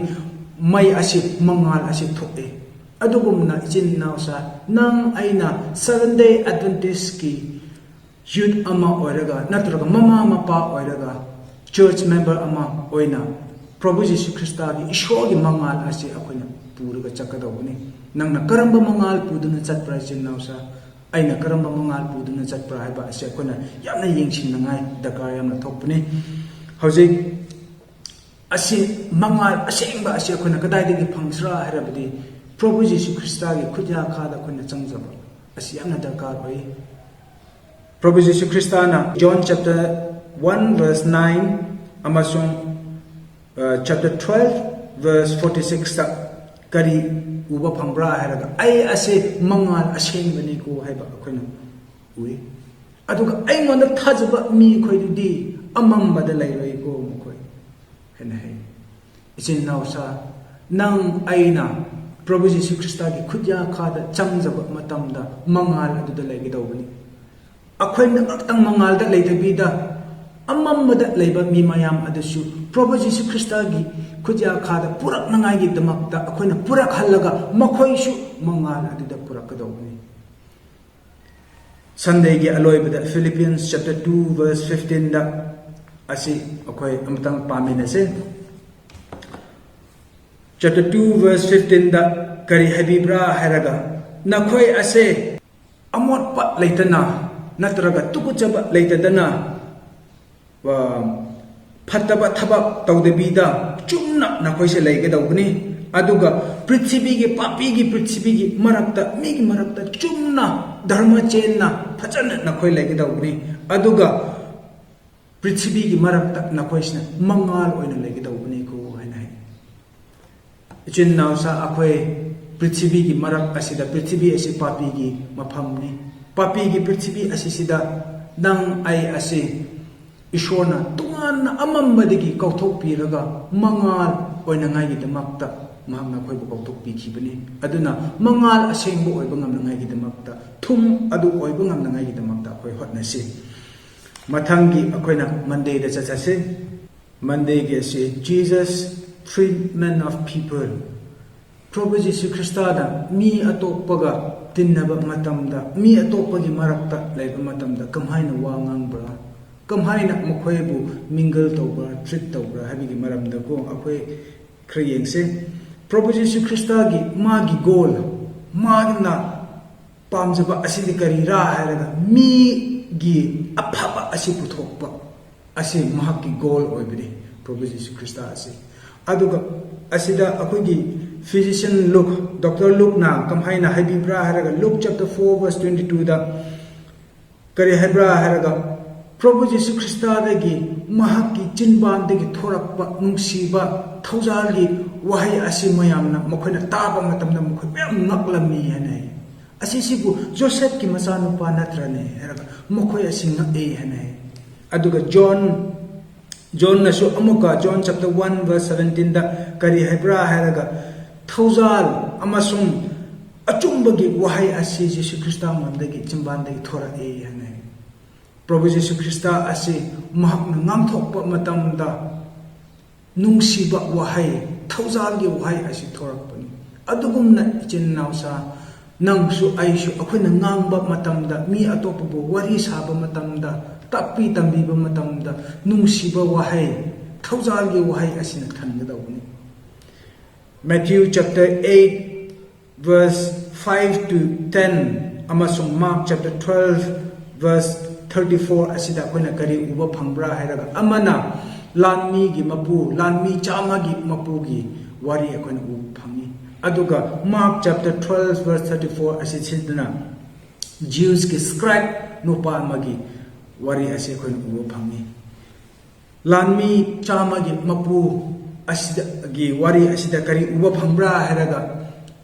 ꯃꯩ ꯑꯁꯤ, ꯃꯉꯥꯜ ꯑꯁꯤ ꯊꯣꯛꯑꯦ꯫ ꯑꯗꯨꯒꯨꯝꯅ ꯏꯆꯤꯟ ꯏꯅꯥꯎꯁꯥ, ꯅꯪ ꯑꯩꯅ Seventh Day Adventist ꯀꯤ ꯌꯨꯠ ꯑꯃ ꯑꯣꯏꯔꯒ ꯅꯠꯇ꯭ꯔꯒ ꯃꯃꯥ ꯃꯄꯥ ꯑꯣꯏꯔꯒ ꯆꯔꯆ ꯃꯦꯝꯕꯔ ꯑꯃ ꯑꯣꯏꯅ ꯄ꯭ꯔꯚꯨ ꯖꯤꯁꯨ ꯈ꯭ꯔꯤꯁꯇꯒꯤ ꯏꯁꯣꯔꯒꯤ ꯃꯉꯥꯜ ꯑꯁꯤ ꯑꯩꯈꯣꯏꯅ ꯄꯨꯔꯒ ꯆꯠꯀꯗꯧꯕꯅꯤ꯫ ꯅꯪꯅ ꯀꯔꯝꯕ ꯃꯉꯥꯜ ꯄꯨꯗꯨꯅ ꯆꯠꯄ꯭ꯔꯥ, ꯏꯆꯤꯟ ꯏꯅꯥꯎꯁꯥ? ꯑꯩꯅ ꯀꯔꯝꯕ ꯃꯉꯥꯜ ꯄꯨꯗꯨꯅ ꯆꯠꯄ꯭ꯔꯥ ꯍꯥꯏꯕ ꯑꯁꯤ ꯑꯩꯈꯣꯏꯅ ꯌꯥꯝꯅ ꯌꯦꯡꯁꯤꯟꯅꯉꯥꯏ ꯗꯔꯀꯥꯔ ꯌꯥꯝꯅ ꯊꯣꯛꯄꯅꯤ꯫ ꯍꯧꯖꯤꯛ ꯑꯁꯤ ꯃꯉꯥꯜ ꯑꯁꯦꯡꯕ ꯑꯁꯤ ꯑꯩꯈꯣꯏꯅ ꯀꯗꯥꯏꯗꯒꯤ ꯐꯪꯁꯤꯔꯥ ꯍꯥꯏꯔꯕꯗꯤ ꯄ꯭ꯔꯚꯨ ꯖꯤꯁꯨ ꯈ꯭ꯔꯤꯁꯇꯒꯤ ꯈꯨꯠꯌꯥꯈꯥꯗ ꯑꯩꯈꯣꯏꯅ ꯆꯪꯖꯕ ꯑꯁꯤ ꯌꯥꯝꯅ ꯗꯔꯀꯥꯔ ꯑꯣꯏ꯫ ꯄ꯭ꯔꯚꯨ ꯖꯤꯁꯨ ꯈ꯭ꯔꯤꯁꯇꯅ John chapter one verse nine ꯑꯃꯁꯨꯡ, ꯑ, chapter twelve verse forty sixꯇ ꯀꯔꯤ ꯎꯕ ꯐꯪꯕ꯭ꯔꯥ ꯍꯥꯏꯔꯒ, "ꯑꯩ ꯑꯁꯤ ꯃꯉꯥꯜ ꯑꯁꯦꯡꯕꯅꯤꯀꯣ" ꯍꯥꯏꯕ ꯑꯩꯈꯣꯏꯅ ꯎꯏ꯫ ꯑꯗꯨꯒ, "ꯑꯩꯉꯣꯟꯗ ꯊꯥꯖꯕ ꯃꯤꯈꯣꯏꯗꯨꯗꯤ ꯑꯃꯝꯕꯗ ꯂꯩꯔꯣꯏꯀꯣ ꯃꯈꯣꯏ" ꯍꯥꯏꯅ ꯍꯥꯏ꯫ ꯏꯆꯤꯟ ꯏꯅꯥꯎꯁꯥ, ꯅꯪ ꯑꯩꯅ ꯄ꯭ꯔꯚꯨ ꯖꯤꯁꯨ ꯈ꯭ꯔꯤꯁꯇꯒꯤ ꯈꯨꯠꯌꯥꯈꯥꯗ ꯆꯪꯖꯕ ꯃꯇꯝꯗ ꯃꯉꯥꯜ ꯑꯗꯨꯗ ꯂꯩꯒꯗꯧꯕꯅꯤ꯫ ꯑꯩꯈꯣꯏꯅ ꯉꯥꯛꯇꯪ ꯃꯉꯥꯜꯗ ꯂꯩꯇꯕꯤꯗ ꯑꯃꯝꯕꯗ ꯂꯩꯕ ꯃꯤ ꯃꯌꯥꯝ ꯑꯗꯨꯁꯨ ꯄ꯭ꯔꯚꯨ ꯖꯤꯁꯨ ꯈ꯭ꯔꯤꯁꯇꯒꯤ ꯈꯨꯠꯌꯥꯈꯥꯗ ꯄꯨꯔꯛꯅꯉꯥꯏꯒꯤꯗꯃꯛꯇ ꯑꯩꯈꯣꯏꯅ ꯄꯨꯔꯛꯍꯜꯂꯒ ꯃꯈꯣꯏꯁꯨ ꯃꯉꯥꯜ ꯑꯗꯨꯗ ꯄꯨꯔꯛꯀꯗꯧꯕꯅꯤ꯫ Sundayꯒꯤ ꯑꯂꯣꯏꯕꯗ Philippians chapter two verse fifteenꯗ ꯑꯁꯤ ꯑꯩꯈꯣꯏ ꯑꯃꯇꯪ ꯄꯥꯃꯤꯟꯅꯁꯦ꯫ Chapter two verse fifteenꯗ ꯀꯔꯤ ꯍꯥꯏꯕꯤꯕ꯭ꯔꯥ ꯍꯥꯏꯔꯒ, "ꯅꯈꯣꯏ ꯑꯁꯦ ꯑꯃꯣꯠꯄ ꯂꯩꯇꯅ ꯅꯠꯇ꯭ꯔꯒ ꯇꯨꯀꯠꯆꯕ ꯂꯩꯇꯗꯅ, ꯑ, ꯐꯠꯇꯕ ꯊꯕꯛ ꯇꯧꯗꯕꯤꯗ ꯆꯨꯝꯅ ꯅꯈꯣꯏꯁꯦ ꯂꯩꯒꯗꯧꯕꯅꯤ꯫ ꯑꯗꯨꯒ ꯄ꯭ꯔꯤꯊꯤꯕꯤꯒꯤ, ꯄꯥꯄꯤꯒꯤ ꯄ꯭ꯔꯤꯊꯤꯕꯤꯒꯤ ꯃꯔꯛꯇ, ꯃꯤꯒꯤ ꯃꯔꯛꯇ ꯆꯨꯝꯅ ꯙꯔꯃ ꯆꯦꯟꯅ ꯐꯖꯅ ꯅꯈꯣꯏ ꯂꯩꯒꯗꯧꯕꯅꯤ꯫ ꯑꯗꯨꯒ ꯄ꯭ꯔꯤꯊꯤꯕꯤꯒꯤ ꯃꯔꯛꯇ ꯅꯈꯣꯏꯁꯤꯅ ꯃꯉꯥꯜ ꯑꯣꯏꯅ ꯂꯩꯒꯗꯧꯕꯅꯤꯀꯣ" ꯍꯥꯏꯅ ꯍꯥꯏ꯫ ꯏꯆꯤꯟ ꯏꯅꯥꯎꯁꯥ, ꯑꯩꯈꯣꯏ ꯄ꯭ꯔꯤꯊꯤꯕꯤꯒꯤ ꯃꯔꯛ ꯑꯁꯤꯗ, ꯄ꯭ꯔꯤꯊꯤꯕꯤ ꯑꯁꯤ ꯄꯥꯄꯤꯒꯤ ꯃꯐꯝꯅꯤ꯫ ꯄꯥꯄꯤꯒꯤ ꯄ꯭ꯔꯤꯊꯤꯕꯤ ꯑꯁꯤꯁꯤꯗ ꯅꯪ ꯑꯩ ꯑꯁꯤ ꯏꯁꯣꯔꯅ ꯇꯣꯉꯥꯟꯅ ꯑꯃꯝꯕꯗꯒꯤ ꯀꯧꯊꯣꯛꯄꯤꯔꯒ ꯃꯉꯥꯜ ꯑꯣꯏꯅꯉꯥꯏꯒꯤꯗꯃꯛꯇ ꯃꯍꯥꯛꯅ ꯑꯩꯈꯣꯏꯕꯨ ꯀꯧꯊꯣꯛꯄꯤꯈꯤꯕꯅꯤ꯫ ꯑꯗꯨꯅ ꯃꯉꯥꯜ ꯑꯁꯦꯡꯕ ꯑꯣꯏꯕ ꯉꯝꯅꯉꯥꯏꯒꯤꯗꯃꯛꯇ, ꯊꯨꯝ ꯑꯗꯨ ꯑꯣꯏꯕ ꯉꯝꯅꯉꯥꯏꯒꯤꯗꯃꯛꯇ ꯑꯩꯈꯣꯏ ꯍꯣꯠꯅꯁꯤ꯫ ꯃꯊꯪꯒꯤ ꯑꯩꯈꯣꯏꯅ Mondayꯗ ꯆꯠꯆꯁꯤ꯫ Mondayꯒꯤ ꯑꯁꯤ Jesus treatment of people꯫ ꯄ꯭ꯔꯚꯨ ꯖꯤꯁꯨ ꯈ꯭ꯔꯤꯁꯇꯗ ꯃꯤ ꯑꯇꯣꯞꯄꯒ ꯇꯤꯟꯅꯕ ꯃꯇꯝꯗ, ꯃꯤ ꯑꯇꯣꯞꯄꯒꯤ ꯃꯔꯛꯇ ꯂꯩꯕ ꯃꯇꯝꯗ ꯀꯃꯥꯏꯅ ꯋꯥ ꯉꯥꯡꯕ꯭ꯔꯥ, ꯀꯃꯥꯏꯅ ꯃꯈꯣꯏꯕꯨ mingle ꯇꯧꯕ꯭ꯔꯥ, treat ꯇꯧꯕ꯭ꯔꯥ ꯍꯥꯏꯕꯒꯤ ꯃꯔꯝꯗꯀꯣ ꯑꯩꯈꯣꯏ ꯈꯔ ꯌꯦꯡꯁꯦ꯫ ꯄ꯭ꯔꯚꯨ ꯖꯤꯁꯨ ꯈ꯭ꯔꯤꯁꯇꯒꯤ ꯃꯥꯒꯤ goal, ꯃꯥꯅ ꯄꯥꯝꯖꯕ ꯑꯁꯤꯗꯤ ꯀꯔꯤꯔꯥ ꯍꯥꯏꯔꯒ ꯃꯤꯒꯤ ꯑꯐꯕ ꯑꯁꯤ ꯄꯨꯊꯣꯛꯄ ꯑꯁꯤ ꯃꯍꯥꯛꯀꯤ goal ꯑꯣꯏꯕꯅꯤ, ꯄ꯭ꯔꯚꯨ ꯖꯤꯁꯨ ꯈ꯭ꯔꯤꯁꯇ ꯑꯁꯤ꯫ ꯑꯗꯨꯒ ꯑꯁꯤꯗ ꯑꯩꯈꯣꯏꯒꯤ physician Luke, Doctor Lukeꯅ ꯀꯃꯥꯏꯅ ꯍꯥꯏꯕꯤꯕ꯭ꯔꯥ ꯍꯥꯏꯔꯒ, Luke chapter four verse twenty twoꯗ ꯀꯔꯤ ꯍꯥꯏꯕ꯭ꯔꯥ ꯍꯥꯏꯔꯒ, ꯄ꯭ꯔꯚꯨ ꯖꯤꯁꯨ ꯈ꯭ꯔꯤꯁꯇꯗꯒꯤ, ꯃꯍꯥꯛꯀꯤ ꯆꯤꯟꯕꯥꯟꯗꯒꯤ ꯊꯣꯔꯛꯄ ꯅꯨꯡꯁꯤꯕ ꯊꯧꯖꯥꯜꯒꯤ ꯋꯥꯍꯩ ꯑꯁꯤ ꯃꯌꯥꯝꯅ, ꯃꯈꯣꯏꯅ ꯇꯥꯕ ꯃꯇꯝꯗ ꯃꯈꯣꯏ ꯃꯌꯥꯝ ꯉꯛꯂꯝꯃꯤ ꯍꯥꯏꯅ ꯍꯥꯏ꯫ "ꯑꯁꯤꯁꯤꯕꯨ ꯖꯣꯁꯦꯐꯀꯤ ꯃꯆꯥꯅꯨꯄꯥ ꯅꯠꯇ꯭ꯔꯅꯦ?" ꯍꯥꯏꯔꯒ ꯃꯈꯣꯏ ꯑꯁꯤ ꯉꯛꯑꯦ ꯍꯥꯏꯅ ꯍꯥꯏ꯫ ꯑꯗꯨꯒ ꯖꯣꯟ, ꯖꯣꯟꯅꯁꯨ ꯑꯃꯨꯛꯀ, John chapter one verse seventeenꯗ ꯀꯔꯤ ꯍꯥꯏꯕ꯭ꯔꯥ ꯍꯥꯏꯔꯒ, ꯊꯧꯖꯥꯜ ꯑꯃꯁꯨꯡ ꯑꯆꯨꯝꯕꯒꯤ ꯋꯥꯍꯩ ꯑꯁꯤ ꯖꯤꯁꯨ ꯈ꯭ꯔꯤꯁꯇ ꯃꯉꯣꯟꯗꯒꯤ, ꯆꯤꯟꯕꯥꯟꯗꯒꯤ ꯊꯣꯔꯛꯑꯦ ꯍꯥꯏꯅ ꯍꯥꯏ꯫ ꯄ꯭ꯔꯚꯨ ꯖꯤꯁꯨ ꯈ꯭ꯔꯤꯁꯇ ꯑꯁꯤ ꯃꯍꯥꯛꯅ ꯉꯥꯡꯊꯣꯛꯄ ꯃꯇꯝꯗ ꯅꯨꯡꯁꯤꯕ ꯋꯥꯍꯩ, ꯊꯧꯖꯥꯜꯒꯤ ꯋꯥꯍꯩ ꯑꯁꯤ ꯊꯣꯔꯛꯄꯅꯤ꯫ ꯑꯗꯨꯒꯨꯝꯅ ꯏꯆꯤꯟ ꯏꯅꯥꯎꯁꯥ, ꯅꯪꯁꯨ ꯑꯩꯁꯨ ꯑꯩꯈꯣꯏꯅ ꯉꯥꯡꯕ ꯃꯇꯝꯗ, ꯃꯤ ꯑꯇꯣꯞꯄꯕꯨ ꯋꯥꯔꯤ ꯁꯥꯕ ꯃꯇꯝꯗ, ꯇꯥꯛꯄꯤ ꯇꯝꯕꯤꯕ ꯃꯇꯝꯗ ꯅꯨꯡꯁꯤꯕ ꯋꯥꯍꯩ, ꯊꯧꯖꯥꯜꯒꯤ ꯋꯥꯍꯩ ꯑꯁꯤꯅ ꯊꯟꯒꯗꯧꯕꯅꯤ꯫ Matthew chapter eight verse five to ten ꯑꯃꯁꯨꯡ Mark chapter twelve verse thirty four ꯑꯁꯤꯗ ꯑꯩꯈꯣꯏꯅ ꯀꯔꯤ ꯎꯕ ꯐꯪꯕ꯭ꯔꯥ ꯍꯥꯏꯔꯒ, ꯑꯃꯅ ꯂꯥꯟꯃꯤꯒꯤ ꯃꯄꯨ, ꯂꯥꯟꯃꯤ ꯆꯥꯝꯃꯒꯤ ꯃꯄꯨꯒꯤ ꯋꯥꯔꯤ ꯑꯩꯈꯣꯏꯅ ꯎꯕ ꯐꯪꯉꯤ꯫ ꯑꯗꯨꯒ Mark chapter twelve verse thirty four ꯑꯁꯤꯁꯤꯗꯅ Jewsꯀꯤ scribe ꯅꯨꯄꯥ ꯑꯃꯒꯤ ꯋꯥꯔꯤ ꯑꯁꯤ ꯑꯩꯈꯣꯏꯅ ꯎꯕ ꯐꯪꯉꯤ꯫ ꯂꯥꯟꯃꯤ ꯆꯥꯝꯃꯒꯤ ꯃꯄꯨ ꯑꯁꯤꯗꯒꯤ ꯋꯥꯔꯤ ꯑꯁꯤꯗ ꯀꯔꯤ ꯎꯕ ꯐꯪꯕ꯭ꯔꯥ ꯍꯥꯏꯔꯒ,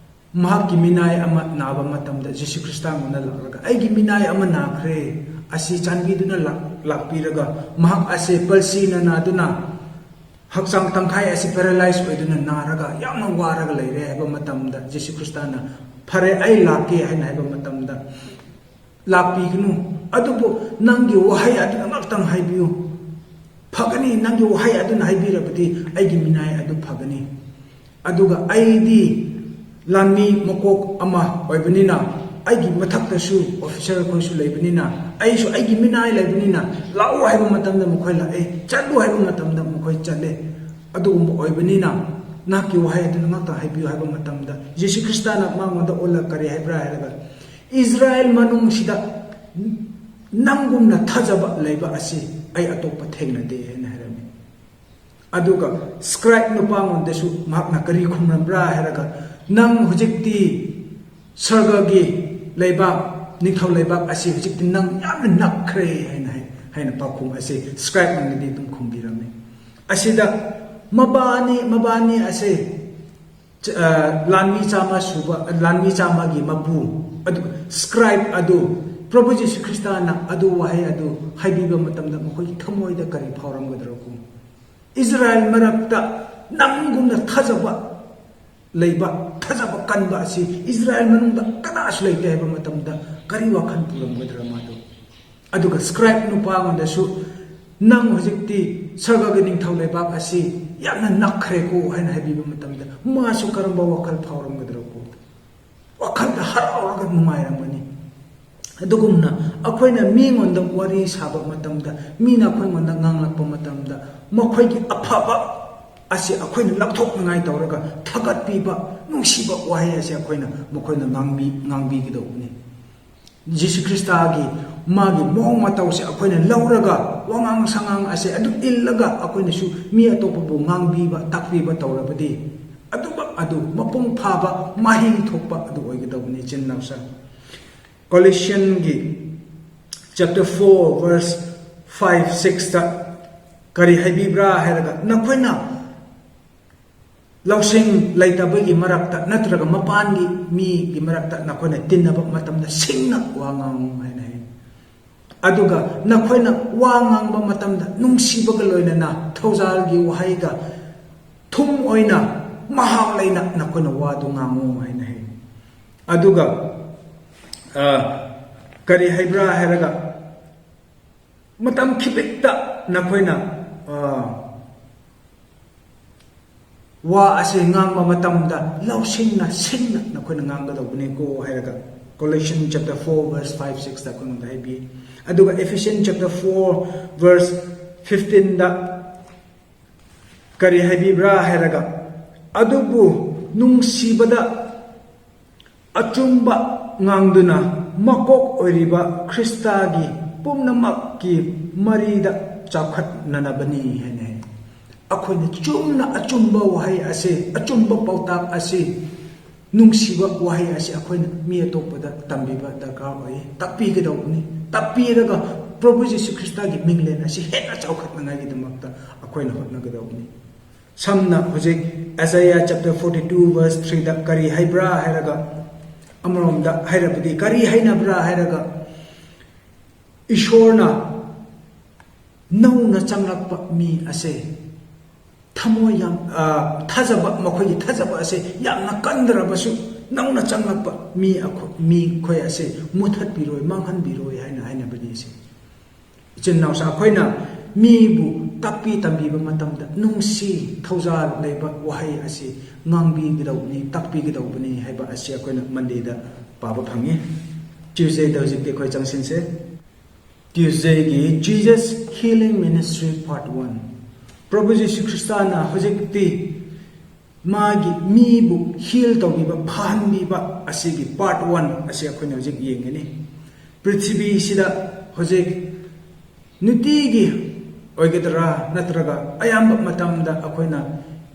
ꯃꯍꯥꯛꯀꯤ ꯃꯤꯅꯥꯏ ꯑꯃ ꯅꯥꯕ ꯃꯇꯝꯗ ꯖꯤꯁꯨ ꯈ꯭ꯔꯤꯁꯇ ꯉꯣꯟꯗ ꯂꯥꯛꯂꯒ, "ꯑꯩꯒꯤ ꯃꯤꯅꯥꯏ ꯑꯃ ꯅꯥꯈ꯭ꯔꯦ, ꯑꯁꯤ ꯆꯥꯟꯕꯤꯗꯨꯅ ꯂꯥꯛ-, ꯂꯥꯛꯄꯤꯔꯒ, ꯃꯍꯥꯛ ꯑꯁꯦ ꯄꯜꯁꯤꯅ ꯅꯥꯗꯨꯅ ꯍꯛꯆꯥꯡ ꯇꯪꯈꯥꯏ ꯑꯁꯤ paralyze ꯑꯣꯏꯗꯨꯅ ꯅꯥꯔꯒ ꯌꯥꯝꯅ ꯋꯥꯔꯒ ꯂꯩꯔꯦ" ꯍꯥꯏꯕ ꯃꯇꯝꯗ, ꯖꯤꯁꯨ ꯈ꯭ꯔꯤꯁꯇꯅ, "ꯐꯔꯦ, ꯑꯩ ꯂꯥꯛꯀꯦ" ꯍꯥꯏꯅ ꯍꯥꯏꯕ ꯃꯇꯝꯗ, "ꯂꯥꯛꯄꯤꯒꯅꯨ, ꯑꯗꯨꯕꯨ ꯅꯪꯒꯤ ꯋꯥꯍꯩ ꯑꯗꯨ ꯑꯃꯛꯇꯪ ꯍꯥꯏꯕꯤꯌꯨ, ꯐꯒꯅꯤ, ꯅꯪꯒꯤ ꯋꯥꯍꯩ ꯑꯗꯨꯅ ꯍꯥꯏꯕꯤꯔꯕꯗꯤ ꯑꯩꯒꯤ ꯃꯤꯅꯥꯏ ꯑꯗꯨ ꯐꯒꯅꯤ꯫ ꯑꯗꯨꯒ ꯑꯩꯗꯤ ꯂꯥꯟꯃꯤ ꯃꯀꯣꯛ ꯑꯃ ꯑꯣꯏꯕꯅꯤꯅ, ꯑꯩꯒꯤ ꯃꯊꯛꯇꯁꯨ ꯑꯣꯐꯤꯁꯔ ꯑꯩꯈꯣꯏꯁꯨ ꯂꯩꯕꯅꯤꯅ, ꯑꯩꯁꯨ ꯑꯩꯒꯤ ꯃꯤꯅꯥꯏ ꯂꯩꯕꯅꯤꯅ, ꯂꯥꯛꯎ ꯍꯥꯏꯕ ꯃꯇꯝꯗ ꯃꯈꯣꯏ ꯂꯥꯛꯑꯦ, ꯆꯠꯂꯨ ꯍꯥꯏꯕ ꯃꯇꯝꯗ ꯃꯈꯣꯏ ꯆꯠꯂꯦ꯫ ꯑꯗꯨꯒꯨꯝꯕ ꯑꯣꯏꯕꯅꯤꯅ ꯅꯍꯥꯛꯀꯤ ꯋꯥꯍꯩ ꯑꯗꯨꯅ ꯉꯥꯛꯇ ꯍꯥꯏꯕꯤꯌꯨ ꯍꯥꯏꯕ ꯃꯇꯝꯗ, ꯖꯤꯁꯨ ꯈ꯭ꯔꯤꯁꯇꯅ ꯃꯉꯣꯟꯗ ꯑꯣꯜꯂꯒ ꯀꯔꯤ ꯍꯥꯏꯕ꯭ꯔꯥ ꯍꯥꯏꯔꯒ, "ꯏꯁꯔꯥꯌꯦꯜ ꯃꯅꯨꯡꯁꯤꯗ ꯅꯪꯒꯨꯝꯅ ꯊꯥꯖꯕ ꯂꯩꯕ ꯑꯁꯤ ꯑꯩ ꯑꯇꯣꯞꯄ ꯊꯦꯡꯅꯗꯦ" ꯍꯥꯏꯅ ꯍꯥꯏꯔꯝꯃꯤ꯫ ꯑꯗꯨꯒ ꯁ꯭ꯀ꯭ꯔꯥꯏꯕ ꯅꯨꯄꯥꯉꯣꯟꯗꯁꯨ ꯃꯍꯥꯛꯅ ꯀꯔꯤ ꯈꯨꯝꯂꯝꯕ꯭ꯔꯥ ꯍꯥꯏꯔꯒ, "ꯅꯪ ꯍꯧꯖꯤꯛꯇꯤ ꯁꯔꯒꯒꯤ ꯂꯩꯕꯥꯛ, ꯅꯤꯡꯊꯧ ꯂꯩꯕꯥꯛ ꯑꯁꯤ ꯍꯧꯖꯤꯛꯇꯤ ꯅꯪ ꯌꯥꯝꯅ ꯅꯛꯈ꯭ꯔꯦ" ꯍꯥꯏꯅ ꯍꯥꯏ, ꯍꯥꯏꯅ ꯄꯥꯎꯈꯨꯝ ꯑꯁꯤ ꯁ꯭ꯀ꯭ꯔꯥꯏꯕ ꯑꯃꯅꯗꯤ ꯑꯗꯨꯝ ꯈꯨꯝꯕꯤꯔꯝꯃꯤ꯫ ꯑꯁꯤꯗ ꯃꯕꯥꯅꯤ, ꯃꯕꯥꯅꯤ ꯑꯁꯤ, ꯑ, ꯂꯥꯟꯃꯤ ꯆꯥꯝꯃ ꯁꯨꯕ, ꯂꯥꯟꯃꯤ ꯆꯥꯝꯃꯒꯤ ꯃꯄꯨ, ꯑꯗꯨ ꯁ꯭ꯀ꯭ꯔꯥꯏꯕ ꯑꯗꯨ, ꯄ꯭ꯔꯚꯨ ꯖꯤꯁꯨ ꯈ꯭ꯔꯤꯁꯇꯅ ꯑꯗꯨ ꯋꯥꯍꯩ ꯑꯗꯨ ꯍꯥꯏꯕꯤꯕ ꯃꯇꯝꯗ ꯃꯈꯣꯏꯒꯤ ꯊꯃꯣꯏꯗ ꯀꯔꯤ ꯐꯥꯎꯔꯝꯒꯗ꯭ꯔꯣ? ꯏꯁꯔꯥꯌꯦꯜ ꯃꯔꯛꯇ ꯅꯪꯒꯨꯝꯅ ꯊꯥꯖꯕ ꯂꯩꯕ, ꯊꯥꯖꯕ ꯀꯟꯕ ꯑꯁꯤ ꯏꯁꯔꯥꯌꯦꯜ ꯃꯅꯨꯡꯗ ꯀꯅꯥꯁꯨ ꯂꯩꯇꯦ ꯍꯥꯏꯕ ꯃꯇꯝꯗ ꯀꯔꯤ ꯋꯥꯈꯜ ꯄꯨꯔꯝꯒꯗ꯭ꯔꯥ ꯃꯥꯗꯣ? ꯑꯗꯨꯒ ꯁ꯭ꯀ꯭ꯔꯥꯏꯕ ꯅꯨꯄꯥꯉꯣꯟꯗꯁꯨ, "ꯅꯪ ꯍꯧꯖꯤꯛꯇꯤ ꯁꯔꯒꯒꯤ ꯅꯤꯡꯊꯧ ꯂꯩꯕꯥꯛ ꯑꯁꯤ ꯌꯥꯝꯅ ꯅꯛꯈ꯭ꯔꯦꯀꯣ" ꯍꯥꯏꯅ ꯍꯥꯏꯕꯤꯕ ꯃꯇꯝꯗ ꯃꯥꯁꯨ ꯀꯔꯝꯕ ꯋꯥꯈꯜ ꯐꯥꯎꯔꯝꯒꯗ꯭ꯔꯣ? ꯋꯥꯈꯜꯗ ꯍꯔꯥꯎꯔꯒ ꯅꯨꯡꯉꯥꯏꯔꯝꯒꯅꯤ꯫ ꯑꯗꯨꯒꯨꯝꯅ ꯑꯩꯈꯣꯏꯅ ꯃꯤꯉꯣꯟꯗ ꯋꯥꯔꯤ ꯁꯥꯕ ꯃꯇꯝꯗ, ꯃꯤꯅ ꯑꯩꯈꯣꯏꯉꯣꯟꯗ ꯉꯥꯡꯂꯛꯄ ꯃꯇꯝꯗ, ꯃꯈꯣꯏꯒꯤ ꯑꯐꯕ ꯑꯁꯤ ꯑꯩꯈꯣꯏꯅ ꯂꯧꯊꯣꯛꯅꯤꯡꯉꯥꯏ ꯇꯧꯔꯒ, ꯊꯥꯒꯠꯄꯤꯕ, ꯅꯨꯡꯁꯤꯕ ꯋꯥꯍꯩ ꯑꯁꯤ ꯑꯩꯈꯣꯏꯅ ꯃꯈꯣꯏꯅ ꯉꯥꯡꯕꯤ-, ꯉꯥꯡꯕꯤꯒꯗꯧꯕꯅꯤ꯫ ꯖꯤꯁꯨ ꯈ꯭ꯔꯤꯁꯇꯒꯤ ꯃꯥꯒꯤ ꯃꯑꯣꯡ ꯃꯇꯧꯁꯦ ꯑꯩꯈꯣꯏꯅ ꯂꯧꯔꯒ, ꯋꯥꯉꯥꯡ ꯁꯉꯥꯡ ꯑꯁꯦ ꯑꯗꯨ ꯏꯜꯂꯒ ꯑꯩꯈꯣꯏꯅꯁꯨ ꯃꯤ ꯑꯇꯣꯞꯄꯕꯨ ꯉꯥꯡꯕꯤꯕ, ꯇꯥꯛꯄꯤꯕ ꯇꯧꯔꯕꯗꯤ, ꯑꯗꯨꯃꯛ ꯑꯗꯨ ꯃꯄꯨꯡ ꯐꯥꯕ, ꯃꯍꯩ ꯊꯣꯛꯄ ꯑꯗꯨ ꯑꯣꯏꯒꯗꯧꯕꯅꯤ, ꯏꯆꯤꯟ ꯏꯅꯥꯎꯁꯤꯡ꯫ ꯀꯣꯂꯣꯁꯤꯌꯟꯒꯤ chapter four verse five, sixꯇ ꯀꯔꯤ ꯍꯥꯏꯕꯤꯕ꯭ꯔꯥ ꯍꯥꯏꯔꯒ, "ꯅꯈꯣꯏꯅ ꯂꯧꯁꯤꯡ ꯂꯩꯇꯕꯒꯤ ꯃꯔꯛꯇ ꯅꯠꯇ꯭ꯔꯒ ꯃꯄꯥꯟꯒꯤ ꯃꯤꯒꯤ ꯃꯔꯛꯇ ꯅꯈꯣꯏꯅ ꯇꯤꯟꯅꯕ ꯃꯇꯝꯗ ꯁꯤꯡꯅ ꯋꯥ ꯉꯥꯡꯉꯨ" ꯍꯥꯏꯅ ꯍꯥꯏ꯫ ꯑꯗꯨꯒ ꯅꯈꯣꯏꯅ ꯋꯥ ꯉꯥꯡꯕ ꯃꯇꯝꯗ ꯅꯨꯡꯁꯤꯕꯒ ꯂꯣꯏꯅꯅ ꯊꯧꯖꯥꯜꯒꯤ ꯋꯥꯍꯩꯒ ꯊꯨꯝ ꯑꯣꯏꯅ, ꯃꯍꯥꯎ ꯂꯩꯅ ꯅꯈꯣꯏꯅ ꯋꯥꯗꯨ ꯉꯥꯡꯉꯨ ꯍꯥꯏꯅ ꯍꯥꯏ꯫ ꯑꯗꯨꯒ, ꯑ, ꯀꯔꯤ ꯍꯥꯏꯕ꯭ꯔꯥ ꯍꯥꯏꯔꯒ, ꯃꯇꯝ ꯈꯤꯕꯤꯛꯇ ꯅꯈꯣꯏꯅ, ꯑ, ꯋꯥ ꯑꯁꯤ ꯉꯥꯡꯕ ꯃꯇꯝꯗ ꯂꯧꯁꯤꯡꯅ, ꯁꯤꯡꯅ ꯅꯈꯣꯏꯅ ꯉꯥꯡꯒꯗꯧꯕꯅꯤꯀꯣ ꯍꯥꯏꯔꯒ, Colossians chapter four verse five, six ꯗ ꯑꯩꯈꯣꯏꯉꯣꯟꯗ ꯍꯥꯏꯕꯤ꯫ ꯑꯗꯨꯒ Ephesians chapter four verse fifteen ꯗ ꯀꯔꯤ ꯍꯥꯏꯕꯤꯕ꯭ꯔꯥ ꯍꯥꯏꯔꯒ, "ꯑꯗꯨꯕꯨ ꯅꯨꯡꯁꯤꯕꯗ ꯑꯆꯨꯝꯕ ꯉꯥꯡꯗꯨꯅ ꯃꯀꯣꯛ ꯑꯣꯏꯔꯤꯕ ꯈ꯭ꯔꯤꯁꯇꯒꯤ ꯄꯨꯝꯅꯃꯛꯀꯤ ꯃꯔꯤꯗ ꯆꯥꯎꯈꯠꯅꯅꯕꯅꯤ" ꯍꯥꯏꯅ ꯍꯥꯏ꯫ ꯑꯩꯈꯣꯏꯅ ꯆꯨꯝꯅ ꯑꯆꯨꯝꯕ ꯋꯥꯍꯩ ꯑꯁꯤ, ꯑꯆꯨꯝꯕ ꯄꯥꯎꯇꯥꯛ ꯑꯁꯤ, ꯅꯨꯡꯁꯤꯕ ꯋꯥꯍꯩ ꯑꯁꯤ ꯑꯩꯈꯣꯏꯅ ꯃꯤ ꯑꯇꯣꯞꯄꯗ ꯇꯝꯕꯤꯕ ꯗꯔꯀꯥꯔ ꯑꯣꯏ, ꯇꯥꯛꯄꯤꯒꯗꯧꯕꯅꯤ꯫ ꯇꯥꯛꯄꯤꯔꯒ ꯄ꯭ꯔꯚꯨ ꯖꯤꯁꯨ ꯈ꯭ꯔꯤꯁꯇꯒꯤ ꯃꯤꯡꯂꯦꯟ ꯑꯁꯤ ꯍꯦꯟꯅ ꯆꯥꯎꯈꯠꯅꯉꯥꯏꯒꯤꯗꯃꯛꯇ ꯑꯩꯈꯣꯏꯅ ꯍꯣꯠꯅꯒꯗꯧꯕꯅꯤ꯫ ꯁꯝꯅ ꯍꯧꯖꯤꯛ Isaiah chapter forty two verse three ꯗ ꯀꯔꯤ ꯍꯥꯏꯕ꯭ꯔꯥ ꯍꯥꯏꯔꯒ, ꯑꯃꯔꯣꯝꯗ ꯍꯥꯏꯔꯕꯗꯤ ꯀꯔꯤ ꯍꯥꯏꯅꯕ꯭ꯔꯥ ꯍꯥꯏꯔꯒ, ꯏꯁꯣꯔꯅ ꯅꯧꯅ ꯆꯪꯂꯛꯄ ꯃꯤ ꯑꯁꯦ ꯊꯃꯣꯏ ꯌꯥꯝ, ꯑ, ꯊꯥꯖꯕ, ꯃꯈꯣꯏꯒꯤ ꯊꯥꯖꯕ ꯑꯁꯦ ꯌꯥꯝꯅ ꯀꯟꯗ꯭ꯔꯕꯁꯨ, ꯅꯧꯅ ꯆꯪꯂꯛꯄ ꯃꯤ ꯑꯩꯈꯣꯏ, ꯃꯤꯈꯣꯏ ꯑꯁꯦ ꯃꯨꯊꯠꯄꯤꯔꯣꯏ, ꯃꯥꯡꯍꯟꯕꯤꯔꯣꯏ ꯍꯥꯏꯅ ꯍꯥꯏꯅꯕꯅꯤ꯫ ꯑꯁꯦ ꯏꯆꯤꯟ ꯏꯅꯥꯎꯁꯦ, ꯑꯩꯈꯣꯏꯅ ꯃꯤꯕꯨ ꯇꯥꯛꯄꯤ ꯇꯝꯕꯤꯕ ꯃꯇꯝꯗ ꯅꯨꯡꯁꯤ ꯊꯧꯖꯥꯜ ꯂꯩꯕ ꯋꯥꯍꯩ ꯑꯁꯤ ꯉꯥꯡꯕꯤꯒꯗꯧꯕꯅꯤ, ꯇꯥꯛꯄꯤꯒꯗꯧꯕꯅꯤ ꯍꯥꯏꯕ ꯑꯁꯤ ꯑꯩꯈꯣꯏꯅ Monday ꯗ ꯄꯥꯕ ꯐꯪꯉꯤ꯫ Tuesday ꯗ ꯍꯧꯖꯤꯛꯇꯤ ꯑꯩꯈꯣꯏ ꯆꯪꯁꯤꯟꯁꯦ꯫ Tuesday ꯒꯤ Jesus Healing Ministry Part One꯫ ꯄ꯭ꯔꯚꯨ ꯖꯤꯁꯨ ꯈ꯭ꯔꯤꯁꯇꯅ ꯍꯧꯖꯤꯛꯇꯤ ꯃꯥꯒꯤ ꯃꯤꯕꯨ heal ꯇꯧꯕꯤꯕ, ꯐꯍꯟꯕꯤꯕ ꯑꯁꯤꯒꯤ part one ꯑꯁꯤ ꯑꯩꯈꯣꯏꯅ ꯍꯧꯖꯤꯛ ꯌꯦꯡꯒꯅꯤ꯫ ꯄ꯭ꯔꯤꯊꯤꯕꯤꯁꯤꯗ ꯍꯧꯖꯤꯛ ꯅꯨꯡꯇꯤꯒꯤ ꯑꯣꯏꯒꯗ꯭ꯔꯥ, ꯅꯠꯇ꯭ꯔꯒ ꯑꯌꯥꯝꯕ ꯃꯇꯝꯗ ꯑꯩꯈꯣꯏꯅ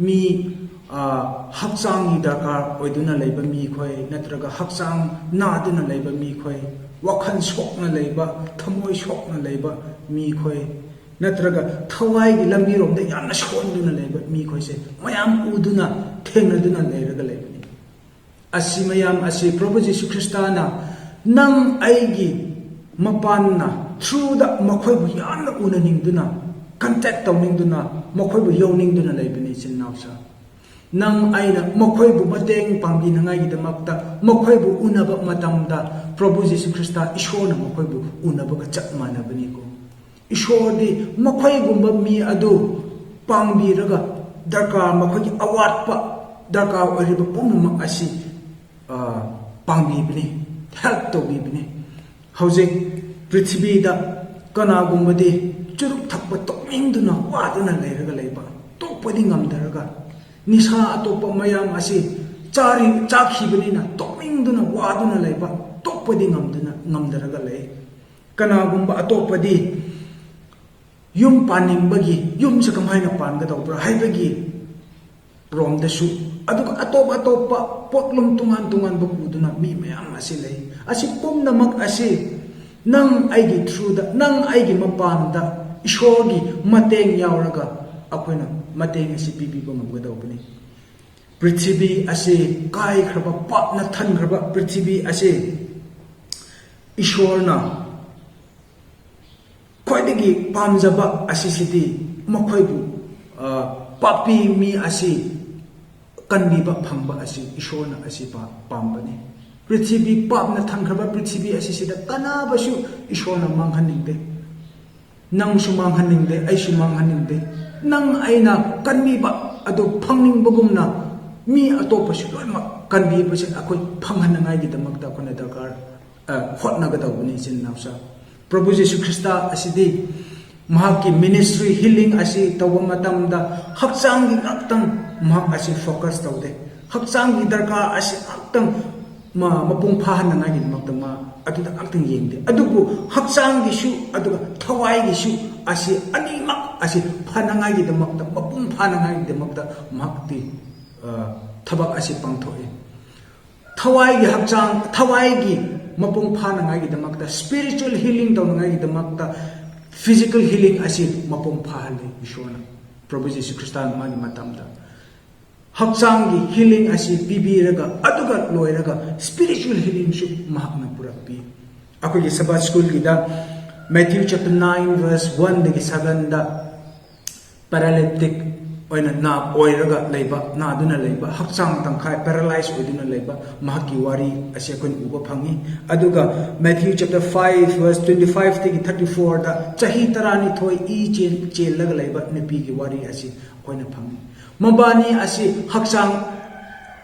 ꯃꯤ, ꯑ, ꯍꯛꯆꯥꯡꯒꯤ ꯗꯔꯀꯥꯔ ꯑꯣꯏꯗꯨꯅ ꯂꯩꯕ ꯃꯤꯈꯣꯏ, ꯅꯠꯇ꯭ꯔꯒ ꯍꯛꯆꯥꯡ ꯅꯥꯗꯨꯅ ꯂꯩꯕ ꯃꯤꯈꯣꯏ, ꯋꯥꯈꯜ ꯁꯣꯛꯅ ꯂꯩꯕ, ꯊꯃꯣꯏ ꯁꯣꯛꯅ ꯂꯩꯕ ꯃꯤꯈꯣꯏ, ꯅꯠꯇ꯭ꯔꯒ ꯊꯋꯥꯏꯒꯤ ꯂꯝꯕꯤꯔꯣꯝꯗ ꯌꯥꯝꯅ ꯁꯣꯟꯗꯨꯅ ꯂꯩꯕ ꯃꯤꯈꯣꯏꯁꯦ ꯃꯌꯥꯝ ꯎꯗꯨꯅ, ꯊꯦꯡꯅꯗꯨꯅ ꯂꯩꯔꯒ ꯂꯩꯕꯅꯤ꯫ ꯑꯁꯤ ꯃꯌꯥꯝ ꯑꯁꯤ ꯄ꯭ꯔꯚꯨ ꯖꯤꯁꯨ ꯈ꯭ꯔꯤꯁꯇꯅ ꯅꯪ ꯑꯩꯒꯤ ꯃꯄꯥꯟꯅ through ꯗ ꯃꯈꯣꯏꯕꯨ ꯌꯥꯝꯅ ꯎꯅꯅꯤꯡꯗꯨꯅ, contact ꯇꯧꯅꯤꯡꯗꯨꯅ, ꯃꯈꯣꯏꯕꯨ ꯌꯧꯅꯤꯡꯗꯨꯅ ꯂꯩꯕꯅꯤ, ꯏꯆꯤꯟ ꯏꯅꯥꯎꯁꯥ꯫ ꯅꯪ ꯑꯩꯅ ꯃꯈꯣꯏꯕꯨ ꯃꯇꯦꯡ ꯄꯥꯡꯕꯤꯅꯉꯥꯏꯒꯤꯗꯃꯛꯇ ꯃꯈꯣꯏꯕꯨ ꯎꯅꯕ ꯃꯇꯝꯗ, ꯄ꯭ꯔꯚꯨ ꯖꯤꯁꯨ ꯈ꯭ꯔꯤꯁꯇ ꯏꯁꯣꯔꯅ ꯃꯈꯣꯏꯕꯨ ꯎꯅꯕꯒ ꯆꯞ ꯃꯥꯟꯅꯕꯅꯤꯀꯣ꯫ ꯏꯁꯣꯔꯗꯤ ꯃꯈꯣꯏꯒꯨꯝꯕ ꯃꯤ ꯑꯗꯨ ꯄꯥꯡꯕꯤꯔꯒ, ꯗꯔꯀꯥꯔ, ꯃꯈꯣꯏꯒꯤ ꯑꯋꯥꯠꯄ, ꯗꯔꯀꯥꯔ ꯑꯣꯏꯔꯤꯕ ꯄꯨꯝꯅꯃꯛ ꯑꯁꯤ, ꯑ, ꯄꯥꯡꯕꯤꯕꯅꯤ꯫ help ꯇꯧꯕꯤꯕꯅꯤ꯫ ꯍꯧꯖꯤꯛ ꯄ꯭ꯔꯤꯊꯤꯕꯤꯗ ꯀꯅꯥꯒꯨꯝꯕꯗꯤ ꯆꯨꯔꯨꯞ ꯊꯛꯄ ꯇꯣꯛꯅꯤꯡꯗꯨꯅ ꯋꯥꯗꯨꯅ ꯂꯩꯔꯒ ꯂꯩꯕ, ꯇꯣꯛꯄꯗꯤ ꯉꯝꯗꯔꯒ, ꯅꯤꯁꯥ ꯑꯇꯣꯞꯄ ꯃꯌꯥꯝ ꯑꯁꯤ ꯆꯥꯔꯤ, ꯆꯥꯈꯤꯕꯅꯤꯅ ꯇꯣꯛꯅꯤꯡꯗꯨꯅ ꯋꯥꯗꯨꯅ ꯂꯩꯕ, ꯇꯣꯛꯄꯗꯤ ꯉꯝꯗꯨꯅ, ꯉꯝꯗꯔꯒ ꯂꯩ꯫ ꯀꯅꯥꯒꯨꯝꯕ ꯑꯇꯣꯞꯄꯗꯤ ꯌꯨꯝ ꯄꯥꯟꯅꯤꯡꯕꯒꯤ, ꯌꯨꯝꯁꯦ ꯀꯃꯥꯏꯅ ꯄꯥꯟꯒꯗꯧꯕ꯭ꯔꯥ ꯍꯥꯏꯕꯒꯤ ꯔꯣꯝꯗꯁꯨ, ꯑꯗꯨꯒ ꯑꯇꯣꯞ ꯑꯇꯣꯞꯄ ꯄꯣꯠꯂꯨꯝ ꯇꯣꯉꯥꯟ ꯇꯣꯉꯥꯟꯕ ꯄꯨꯗꯨꯅ ꯃꯤ ꯃꯌꯥꯝ ꯑꯁꯤ ꯂꯩ꯫ ꯑꯁꯤ ꯄꯨꯝꯅꯃꯛ ꯑꯁꯤ ꯅꯪ ꯑꯩꯒꯤ through ꯗ, ꯅꯪ ꯑꯩꯒꯤ ꯃꯄꯥꯟꯗ ꯏꯁꯣꯔꯒꯤ ꯃꯇꯦꯡ ꯌꯥꯎꯔꯒ ꯑꯩꯈꯣꯏꯅ ꯃꯇꯦꯡ ꯑꯁꯤ ꯄꯤꯕꯤꯕ ꯉꯝꯒꯗꯧꯕꯅꯤ꯫ ꯄ꯭ꯔꯤꯊꯤꯕꯤ ꯑꯁꯤ ꯀꯥꯏꯈ꯭ꯔꯕ, ꯄꯥꯞꯅ ꯊꯟꯈ꯭ꯔꯕ ꯄ꯭ꯔꯤꯊꯤꯕꯤ ꯑꯁꯤ ꯏꯁꯣꯔꯅ ꯈ꯭ꯋꯥꯏꯗꯒꯤ ꯄꯥꯝꯖꯕ ꯑꯁꯤꯁꯤꯗꯤ ꯃꯈꯣꯏꯕꯨ, ꯑ, ꯄꯥꯄꯤ ꯃꯤ ꯑꯁꯤ ꯀꯟꯕꯤꯕ ꯐꯪꯕ ꯑꯁꯤ ꯏꯁꯣꯔꯅ ꯑꯁꯤ ꯄꯥ-, ꯄꯥꯝꯕꯅꯤ꯫ ꯄ꯭ꯔꯤꯊꯤꯕꯤ, ꯄꯥꯞꯅ ꯊꯟꯈ꯭ꯔꯕ ꯄ꯭ꯔꯤꯊꯤꯕꯤ ꯑꯁꯤꯁꯤꯗ ꯀꯅꯥꯕꯁꯨ ꯏꯁꯣꯔꯅ ꯃꯥꯡꯍꯟꯅꯤꯡꯗꯦ꯫ ꯅꯪꯁꯨ ꯃꯥꯡꯍꯟꯅꯤꯡꯗꯦ, ꯑꯩꯁꯨ ꯃꯥꯡꯍꯟꯅꯤꯡꯗꯦ꯫ ꯅꯪ ꯑꯩꯅ ꯀꯟꯕꯤꯕ ꯑꯗꯨ ꯐꯪꯅꯤꯡꯕꯒꯨꯝꯅ ꯃꯤ ꯑꯇꯣꯞꯄꯁꯨ ꯂꯣꯏꯅꯃꯛ ꯀꯟꯕꯤꯕꯁꯦ ꯑꯩꯈꯣꯏ ꯐꯪꯍꯟꯅꯉꯥꯏꯒꯤꯗꯃꯛꯇ ꯑꯩꯈꯣꯏꯅ ꯗꯔꯀꯥꯔ, ꯑ, ꯍꯣꯠꯅꯒꯗꯧꯕꯅꯤ, ꯏꯆꯤꯟ ꯏꯅꯥꯎꯁꯥ꯫ ꯄ꯭ꯔꯚꯨ ꯖꯤꯁꯨ ꯈ꯭ꯔꯤꯁꯇ ꯑꯁꯤꯗꯤ ꯃꯍꯥꯛꯀꯤ ministry healing ꯑꯁꯤ ꯇꯧꯕ ꯃꯇꯝꯗ ꯍꯛꯆꯥꯡꯒꯤ ꯉꯥꯛꯇꯪ ꯃꯍꯥꯛ ꯑꯁꯤ focus ꯇꯧꯗꯦ꯫ ꯍꯛꯆꯥꯡꯒꯤ ꯗꯔꯀꯥꯔ ꯑꯁꯤ ꯉꯥꯛꯇꯪ ꯃ-, ꯃꯄꯨꯡ ꯐꯥꯍꯟꯅꯉꯥꯏꯒꯤꯗꯃꯛꯇ ꯃꯥ ꯑꯗꯨꯗ ꯉꯥꯛꯇꯪ ꯌꯦꯡꯗꯦ꯫ ꯑꯗꯨꯕꯨ ꯍꯛꯆꯥꯡꯒꯤꯁꯨ ꯑꯗꯨꯒ ꯊꯋꯥꯏꯒꯤꯁꯨ ꯑꯁꯤ ꯑꯅꯤꯃꯛ ꯑꯁꯤ ꯐꯅꯉꯥꯏꯒꯤꯗꯃꯛꯇ, ꯃꯄꯨꯡ ꯐꯥꯅꯉꯥꯏꯒꯤꯗꯃꯛꯇ ꯃꯍꯥꯛꯇꯤ, ꯑ, ꯊꯕꯛ ꯑꯁꯤ ꯄꯥꯡꯊꯣꯛꯏ꯫ ꯊꯋꯥꯏꯒꯤ ꯍꯛꯆꯥꯡ, ꯊꯋꯥꯏꯒꯤ ꯃꯄꯨꯡ ꯐꯥꯅꯉꯥꯏꯒꯤꯗꯃꯛꯇ, spiritual healing ꯇꯧꯅꯉꯥꯏꯒꯤꯗꯃꯛꯇ, physical healing ꯑꯁꯤ ꯃꯄꯨꯡ ꯐꯥꯍꯜꯂꯤ ꯏꯁꯣꯔꯅ, ꯄ꯭ꯔꯚꯨ ꯖꯤꯁꯨ ꯈ꯭ꯔꯤꯁꯇꯅ ꯃꯥꯒꯤ ꯃꯇꯝꯗ꯫ ꯍꯛꯆꯥꯡꯒꯤ healing ꯑꯁꯤ ꯄꯤꯕꯤꯔꯒ, ꯑꯗꯨꯒ ꯂꯣꯏꯔꯒ spiritual healingꯁꯨ ꯃꯍꯥꯛꯅ ꯄꯨꯔꯛꯄꯤ꯫ ꯑꯩꯈꯣꯏꯒꯤ Sabbath Schoolꯒꯤꯗ Matthew chapter nine verse one ꯗꯒꯤ seven ꯗ paralytic ꯑꯣꯏꯅ ꯅꯥ-, ꯑꯣꯏꯔꯒ ꯂꯩꯕ, ꯅꯥꯗꯨꯅ ꯂꯩꯕ, ꯍꯛꯆꯥꯡ ꯇꯪꯈꯥꯏ paralyze ꯑꯣꯏꯗꯨꯅ ꯂꯩꯕ, ꯃꯍꯥꯛꯀꯤ ꯋꯥꯔꯤ ꯑꯁꯤ ꯑꯩꯈꯣꯏꯅ ꯎꯕ ꯐꯪꯉꯤ꯫ ꯑꯗꯨꯒ Matthew chapter five verse twenty five ꯗꯒꯤ thirty four ꯗ ꯆꯍꯤ ꯇꯔꯥꯅꯤꯊꯣꯏ ꯏ ꯆꯦꯟ-, ꯆꯦꯜꯂꯒ ꯂꯩꯕ ꯅꯨꯄꯤꯒꯤ ꯋꯥꯔꯤ ꯑꯁꯤ ꯑꯩꯈꯣꯏꯅ ꯐꯪꯉꯤ꯫ ꯃꯕꯥꯅꯤ ꯑꯁꯤ ꯍꯛꯆꯥꯡ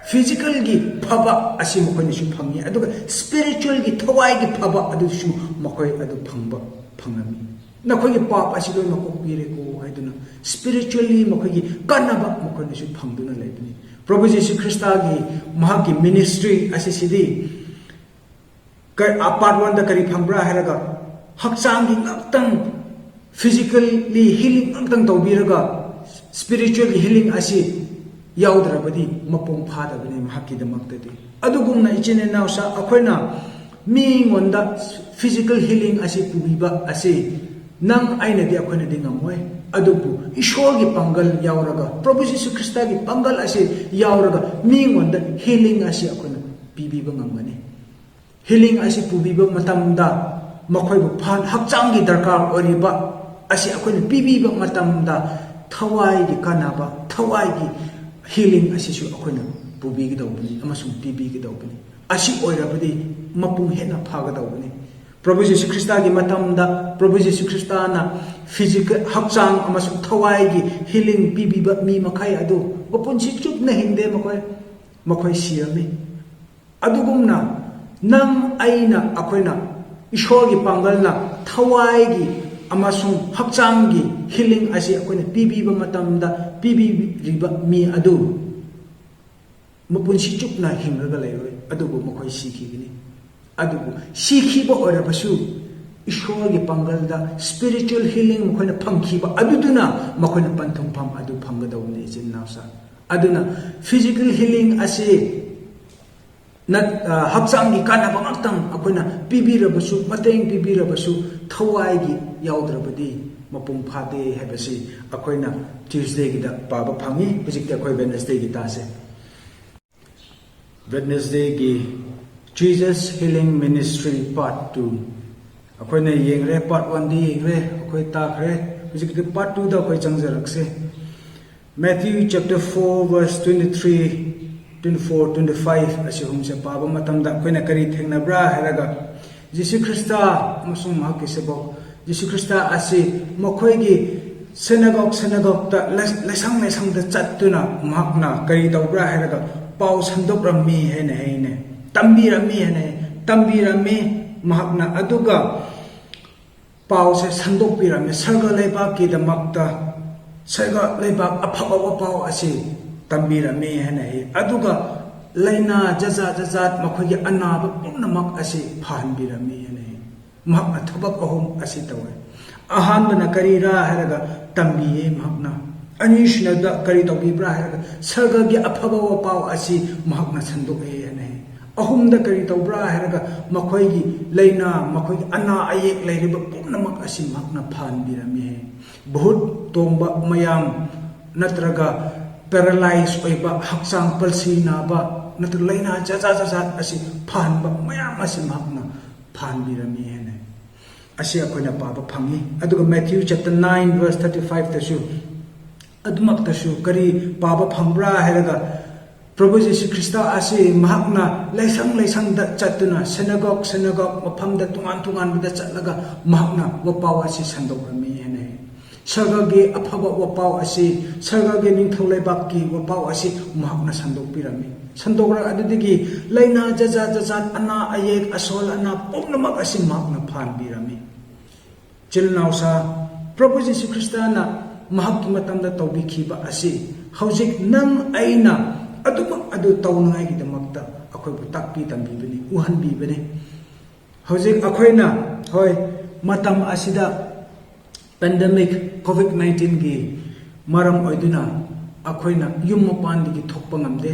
Physicalꯒꯤ ꯐꯕ ꯑꯁꯤ ꯃꯈꯣꯏꯅꯁꯨ ꯐꯪꯉꯤ, ꯑꯗꯨꯒ spiritualꯒꯤ, ꯊꯋꯥꯏꯒꯤ ꯐꯕ ꯑꯗꯨꯁꯨ ꯃꯈꯣꯏ ꯑꯗꯨ ꯐꯪꯕ, ꯐꯪꯂꯝꯃꯤ꯫ "ꯅꯈꯣꯏꯒꯤ ꯄꯥꯞ ꯑꯁꯤ ꯂꯣꯏꯅꯃꯛ ꯀꯣꯛꯄꯤꯔꯦꯀꯣ" ꯍꯥꯏꯗꯨꯅ spiritually ꯃꯈꯣꯏꯒꯤ ꯀꯥꯟꯅꯕ ꯃꯈꯣꯏꯅꯁꯨ ꯐꯪꯗꯨꯅ ꯂꯩꯕꯅꯤ꯫ ꯄ꯭ꯔꯚꯨ ꯖꯤꯁꯨ ꯈ꯭ꯔꯤꯁꯇꯒꯤ, ꯃꯍꯥꯛꯀꯤ ministry ꯑꯁꯤꯁꯤꯗꯤ ꯀ-, ꯑ, part oneꯗ ꯀꯔꯤ ꯐꯪꯕ꯭ꯔꯥ ꯍꯥꯏꯔꯒ, ꯍꯛꯆꯥꯡꯒꯤ ꯉꯥꯛꯇꯪ, physically healing ꯉꯥꯛꯇꯪ ꯇꯧꯕꯤꯔꯒ, spiritualꯒꯤ healing ꯑꯁꯤ ꯌꯥꯎꯗ꯭ꯔꯕꯗꯤ ꯃꯄꯨꯡ ꯐꯥꯗꯕꯅꯤ ꯃꯍꯥꯛꯀꯤꯗꯃꯛꯇꯗꯤ꯫ ꯑꯗꯨꯒꯨꯝꯅ ꯏꯆꯤꯟ ꯏꯅꯥꯎꯁꯥ, ꯑꯩꯈꯣꯏꯅ ꯃꯤꯉꯣꯟꯗ physical healing ꯑꯁꯤ ꯄꯨꯕꯤꯕ ꯑꯁꯤ ꯅꯪ ꯑꯩꯅꯗꯤ, ꯑꯩꯈꯣꯏꯅꯗꯤ ꯉꯝꯃꯣꯏ꯫ ꯑꯗꯨꯕꯨ ꯏꯁꯣꯔꯒꯤ ꯄꯥꯡꯒꯜ ꯌꯥꯎꯔꯒ, ꯄ꯭ꯔꯚꯨ ꯖꯤꯁꯨ ꯈ꯭ꯔꯤꯁꯇꯒꯤ ꯄꯥꯡꯒꯜ ꯑꯁꯤ ꯌꯥꯎꯔꯒ ꯃꯤꯉꯣꯟꯗ healing ꯑꯁꯤ ꯑꯩꯈꯣꯏꯅ ꯄꯤꯕꯤꯕ ꯉꯝꯒꯅꯤ꯫ Healing ꯑꯁꯤ ꯄꯨꯕꯤꯕ ꯃꯇꯝꯗ ꯃꯈꯣꯏꯕꯨ ꯐ-, ꯍꯛꯆꯥꯡꯒꯤ ꯗꯔꯀꯥꯔ ꯑꯣꯏꯔꯤꯕ ꯑꯁꯤ ꯑꯩꯈꯣꯏꯅ ꯄꯤꯕꯤꯕ ꯃꯇꯝꯗ, ꯊꯋꯥꯏꯒꯤ ꯀꯥꯟꯅꯕ, ꯊꯋꯥꯏꯒꯤ healing ꯑꯁꯤꯁꯨ ꯑꯩꯈꯣꯏꯅ ꯄꯨꯕꯤꯒꯗꯧꯕꯅꯤ ꯑꯃꯁꯨꯡ ꯄꯤꯕꯤꯒꯗꯧꯕꯅꯤ꯫ ꯑꯁꯤ ꯑꯣꯏꯔꯕꯗꯤ ꯃꯄꯨꯡ ꯍꯦꯟꯅ ꯐꯥꯒꯗꯧꯕꯅꯤ꯫ ꯄ꯭ꯔꯚꯨ ꯖꯤꯁꯨ ꯈ꯭ꯔꯤꯁꯇꯒꯤ ꯃꯇꯝꯗ ꯄ꯭ꯔꯚꯨ ꯖꯤꯁꯨ ꯈ꯭ꯔꯤꯁꯇꯅ physical, ꯍꯛꯆꯥꯡ ꯑꯃꯁꯨꯡ ꯊꯋꯥꯏꯒꯤ healing ꯄꯤꯕꯤꯕ ꯃꯤ ꯃꯈꯩ ꯑꯗꯨ ꯃꯄꯨꯟꯁꯤ ꯆꯨꯞꯅ ꯍꯤꯡꯗꯦ ꯃꯈꯣꯏ, ꯃꯈꯣꯏ ꯁꯤꯔꯝꯃꯤ꯫ ꯑꯗꯨꯒꯨꯝꯅ ꯅꯪ ꯑꯩꯅ, ꯑꯩꯈꯣꯏꯅ ꯏꯁꯣꯔꯒꯤ ꯄꯥꯡꯒꯜꯅ ꯊꯋꯥꯏꯒꯤ ꯑꯃꯁꯨꯡ ꯍꯛꯆꯥꯡꯒꯤ healing ꯑꯁꯤ ꯑꯩꯈꯣꯏꯅ ꯄꯤꯕꯤꯕ ꯃꯇꯝꯗ, ꯄꯤꯕꯤꯔꯤꯕ ꯃꯤ ꯑꯗꯨ ꯃꯄꯨꯟꯁꯤ ꯆꯨꯞꯅ ꯍꯤꯡꯂꯒ ꯂꯩꯔꯣꯏ, ꯑꯗꯨꯕꯨ ꯃꯈꯣꯏ ꯁꯤꯈꯤꯒꯅꯤ꯫ ꯑꯗꯨꯕꯨ ꯁꯤꯈꯤꯕ ꯑꯣꯏꯔꯕꯁꯨ, ꯏꯁꯣꯔꯒꯤ ꯄꯥꯡꯒꯜꯗ spiritual healing ꯃꯈꯣꯏꯅ ꯐꯪꯈꯤꯕ ꯑꯗꯨꯗꯨꯅ ꯃꯈꯣꯏꯅ ꯄꯟꯊꯨꯡꯐꯝ ꯑꯗꯨ ꯐꯪꯒꯗꯧꯕꯅꯤ, ꯏꯆꯤꯟ ꯏꯅꯥꯎꯁꯥ꯫ ꯑꯗꯨꯅ physical healing ꯑꯁꯤ ꯅꯠ-, ꯑ, ꯍꯛꯆꯥꯡꯒꯤ ꯀꯥꯟꯅꯕ ꯉꯥꯛꯇꯪ ꯑꯩꯈꯣꯏꯅ ꯄꯤꯕꯤꯔꯕꯁꯨ, ꯃꯇꯦꯡ ꯄꯤꯕꯤꯔꯕꯁꯨ, ꯊꯋꯥꯏꯒꯤ ꯌꯥꯎꯗ꯭ꯔꯕꯗꯤ ꯃꯄꯨꯡ ꯐꯥꯗꯦ ꯍꯥꯏꯕꯁꯤ ꯑꯩꯈꯣꯏꯅ Tuesdayꯒꯤꯗ ꯄꯥꯕ ꯐꯪꯉꯤ꯫ ꯍꯧꯖꯤꯛꯇꯤ ꯑꯩꯈꯣꯏ Wednesdayꯒꯤ ꯇꯥꯁꯦ꯫ Wednesdayꯒꯤ Jesus Healing Ministry Part two꯫ ꯑꯩꯈꯣꯏꯅ ꯌꯦꯡꯈ꯭ꯔꯦ, part oneꯗꯤ ꯌꯦꯡꯈ꯭ꯔꯦ, ꯑꯩꯈꯣꯏ ꯇꯥꯈ꯭ꯔꯦ꯫ ꯍꯧꯖꯤꯛꯇꯤ part twoꯗ ꯑꯩꯈꯣꯏ ꯆꯪꯖꯔꯛꯁꯦ꯫ Matthew chapter four verse twenty-three, twenty-four, twenty-five ꯑꯁꯤꯒꯨꯝꯕꯁꯦ ꯄꯥꯕ ꯃꯇꯝꯗ ꯑꯩꯈꯣꯏꯅ ꯀꯔꯤ ꯊꯦꯡꯅꯕ꯭ꯔꯥ ꯍꯥꯏꯔꯒ, ꯖꯤꯁꯨ ꯈ꯭ꯔꯤꯁꯇ ꯑꯃꯁꯨꯡ ꯃꯍꯥꯛꯀꯤ ꯁꯦꯕꯣꯛ ꯖꯤꯁꯨ ꯈ꯭ꯔꯤꯁꯇ ꯑꯁꯤ ꯃꯈꯣꯏꯒꯤ synagogue, synagogueꯇ, ꯂꯥꯏ-, ꯂꯥꯏꯁꯪ ꯂꯥꯏꯁꯪꯗ ꯆꯠꯇꯨꯅ ꯃꯍꯥꯛꯅ ꯀꯔꯤ ꯇꯧꯕ꯭ꯔꯥ ꯍꯥꯏꯔꯒ, ꯄꯥꯎ ꯁꯟꯗꯣꯛꯔꯝꯃꯤ ꯍꯥꯏꯅ ꯍꯥꯏꯅꯦ꯫ ꯇꯝꯕꯤꯔꯝꯃꯤ ꯍꯥꯏꯅ ꯍꯥꯏ꯫ ꯇꯝꯕꯤꯔꯝꯃꯤ ꯃꯍꯥꯛꯅ꯫ ꯑꯗꯨꯒ ꯄꯥꯎꯁꯦ ꯁꯟꯗꯣꯛꯄꯤꯔꯝꯃꯤ꯫ ꯁꯔꯒ ꯂꯩꯕꯥꯛꯀꯤꯗꯃꯛꯇ, ꯁꯔꯒ ꯂꯩꯕꯥꯛ ꯑꯐꯕ ꯄꯥꯎ ꯑꯁꯤ ꯇꯝꯕꯤꯔꯝꯃꯤ ꯍꯥꯏꯅ ꯍꯥꯏ꯫ ꯑꯗꯨꯒ ꯂꯥꯏꯅꯥ ꯖꯖꯥꯠ ꯖꯖꯥꯠ, ꯃꯈꯣꯏꯒꯤ ꯑꯅꯥꯕ ꯄꯨꯝꯅꯃꯛ ꯑꯁꯤ ꯐꯍꯟꯕꯤꯔꯝꯃꯤ ꯍꯥꯏꯅ ꯍꯥꯏ꯫ ꯃꯍꯥꯛꯅ ꯊꯕꯛ ꯑꯍꯨꯝ ꯑꯁꯤ ꯇꯧꯋꯦ꯫ ꯑꯍꯥꯟꯕꯅ ꯀꯔꯤꯔꯥ ꯍꯥꯏꯔꯒ ꯇꯝꯕꯤꯌꯦ ꯃꯍꯥꯛꯅ꯫ ꯑꯅꯤꯁꯨꯅꯗ ꯀꯔꯤ ꯇꯧꯕꯤꯕ꯭ꯔꯥ ꯍꯥꯏꯔꯒ ꯁꯔꯒꯒꯤ ꯑꯐꯕ ꯄꯥꯎ ꯑꯁꯤ ꯃꯍꯥꯛꯅ ꯁꯟꯗꯣꯛꯑꯦ ꯍꯥꯏꯅ ꯍꯥꯏ꯫ ꯑꯍꯨꯝꯗ ꯀꯔꯤ ꯇꯧꯕ꯭ꯔꯥ ꯍꯥꯏꯔꯒ ꯃꯈꯣꯏꯒꯤ ꯂꯥꯏꯅꯥ, ꯃꯈꯣꯏꯒꯤ ꯑꯅꯥ ꯑꯌꯦꯛ ꯂꯩꯔꯤꯕ ꯄꯨꯝꯅꯃꯛ ꯑꯁꯤ ꯃꯍꯥꯛꯅ ꯐꯍꯟꯕꯤꯔꯝꯃꯤ ꯍꯥꯏ꯫ ꯚꯨꯠ ꯇꯣꯡꯕ ꯃꯌꯥꯝ ꯅꯠꯇ꯭ꯔꯒ ꯄꯦꯔꯥꯂꯥꯏꯁ ꯑꯣꯏꯕ, ꯍꯛꯆꯥꯡ ꯄꯜꯁꯤ ꯅꯥꯕ ꯅꯠꯇ꯭ꯔꯒ ꯂꯥꯏꯅꯥ ꯖꯥꯖꯥꯠ ꯖꯥꯖꯥꯠ ꯑꯁꯤ ꯐꯍꯟꯕ ꯃꯌꯥꯝ ꯑꯁꯤ ꯃꯍꯥꯛꯅ ꯐꯍꯟꯕꯤꯔꯝꯃꯤ ꯍꯥꯏꯅ ꯑꯁꯤ ꯑꯩꯈꯣꯏꯅ ꯄꯥꯕ ꯐꯪꯉꯤ꯫ ꯑꯗꯨꯒ Matthew chapter nine verse thirty five ꯇꯁꯨ ꯑꯗꯨꯃꯛꯇꯁꯨ ꯀꯔꯤ ꯄꯥꯕ ꯐꯪꯕ꯭ꯔꯥ ꯍꯥꯏꯔꯒ ꯄ꯭ꯔꯚꯨ ꯖꯤꯁꯨ ꯈ꯭ꯔꯤꯁꯇ ꯑꯁꯤ ꯃꯍꯥꯛꯅ ꯂꯥꯏꯁꯪ ꯂꯥꯏꯁꯪꯗ ꯆꯠꯇꯨꯅ, ꯁꯤꯅꯒꯣꯒ ꯁꯤꯅꯒꯣꯒ, ꯃꯐꯝꯗ ꯇꯣꯉꯥꯟ ꯇꯣꯉꯥꯟꯕꯗ ꯆꯠꯂꯒ ꯃꯍꯥꯛꯅ ꯋꯥꯄꯥꯎ ꯑꯁꯤ ꯁꯟꯗꯣꯛꯂꯝꯃꯤ ꯍꯥꯏꯅ ꯍꯥꯏ꯫ ꯁꯔꯒꯒꯤ ꯑꯐꯕ ꯋꯥꯄꯥꯎ ꯑꯁꯤ, ꯁꯔꯒꯒꯤ ꯅꯤꯡꯊꯧ ꯂꯩꯕꯥꯛꯀꯤ ꯋꯥꯄꯥꯎ ꯑꯁꯤ ꯃꯍꯥꯛꯅ ꯁꯟꯗꯣꯛꯄꯤꯔꯝꯃꯤ꯫ ꯁꯟꯗꯣꯛꯂꯒ ꯑꯗꯨꯗꯒꯤ ꯂꯥꯏꯅꯥ ꯖꯖꯥꯠ ꯖꯖꯥꯠ, ꯑꯅꯥ ꯑꯌꯦꯛ, ꯑꯁꯣꯜ ꯑꯅꯥ ꯄꯨꯝꯅꯃꯛ ꯑꯁꯤ ꯃꯍꯥꯛꯅ ꯐꯍꯟꯕꯤꯔꯝꯃꯤ꯫ ꯏꯆꯤꯜ ꯏꯅꯥꯎꯁꯥ, ꯄ꯭ꯔꯚꯨ ꯖꯤꯁꯨ ꯈ꯭ꯔꯤꯁꯇꯅ ꯃꯍꯥꯛꯀꯤ ꯃꯇꯝꯗ ꯇꯧꯕꯤꯈꯤꯕ ꯑꯁꯤ ꯍꯧꯖꯤꯛ ꯅꯪ ꯑꯩꯅ ꯑꯗꯨꯃꯛ ꯑꯗꯨ ꯇꯧꯅꯉꯥꯏꯒꯤꯗꯃꯛꯇ ꯑꯩꯈꯣꯏꯕꯨ ꯇꯥꯛꯄꯤ ꯇꯝꯕꯤꯕꯅꯤ, ꯎꯍꯟꯕꯤꯕꯅꯤ꯫ ꯍꯧꯖꯤꯛ ꯑꯩꯈꯣꯏꯅ, ꯍꯣꯏ, ꯃꯇꯝ ꯑꯁꯤꯗ pandemic COVID nineteen ꯒꯤ ꯃꯔꯝ ꯑꯣꯏꯗꯨꯅ ꯑꯩꯈꯣꯏꯅ ꯌꯨꯝ ꯃꯄꯥꯟꯗꯒꯤ ꯊꯣꯛꯄ ꯉꯝꯗꯦ,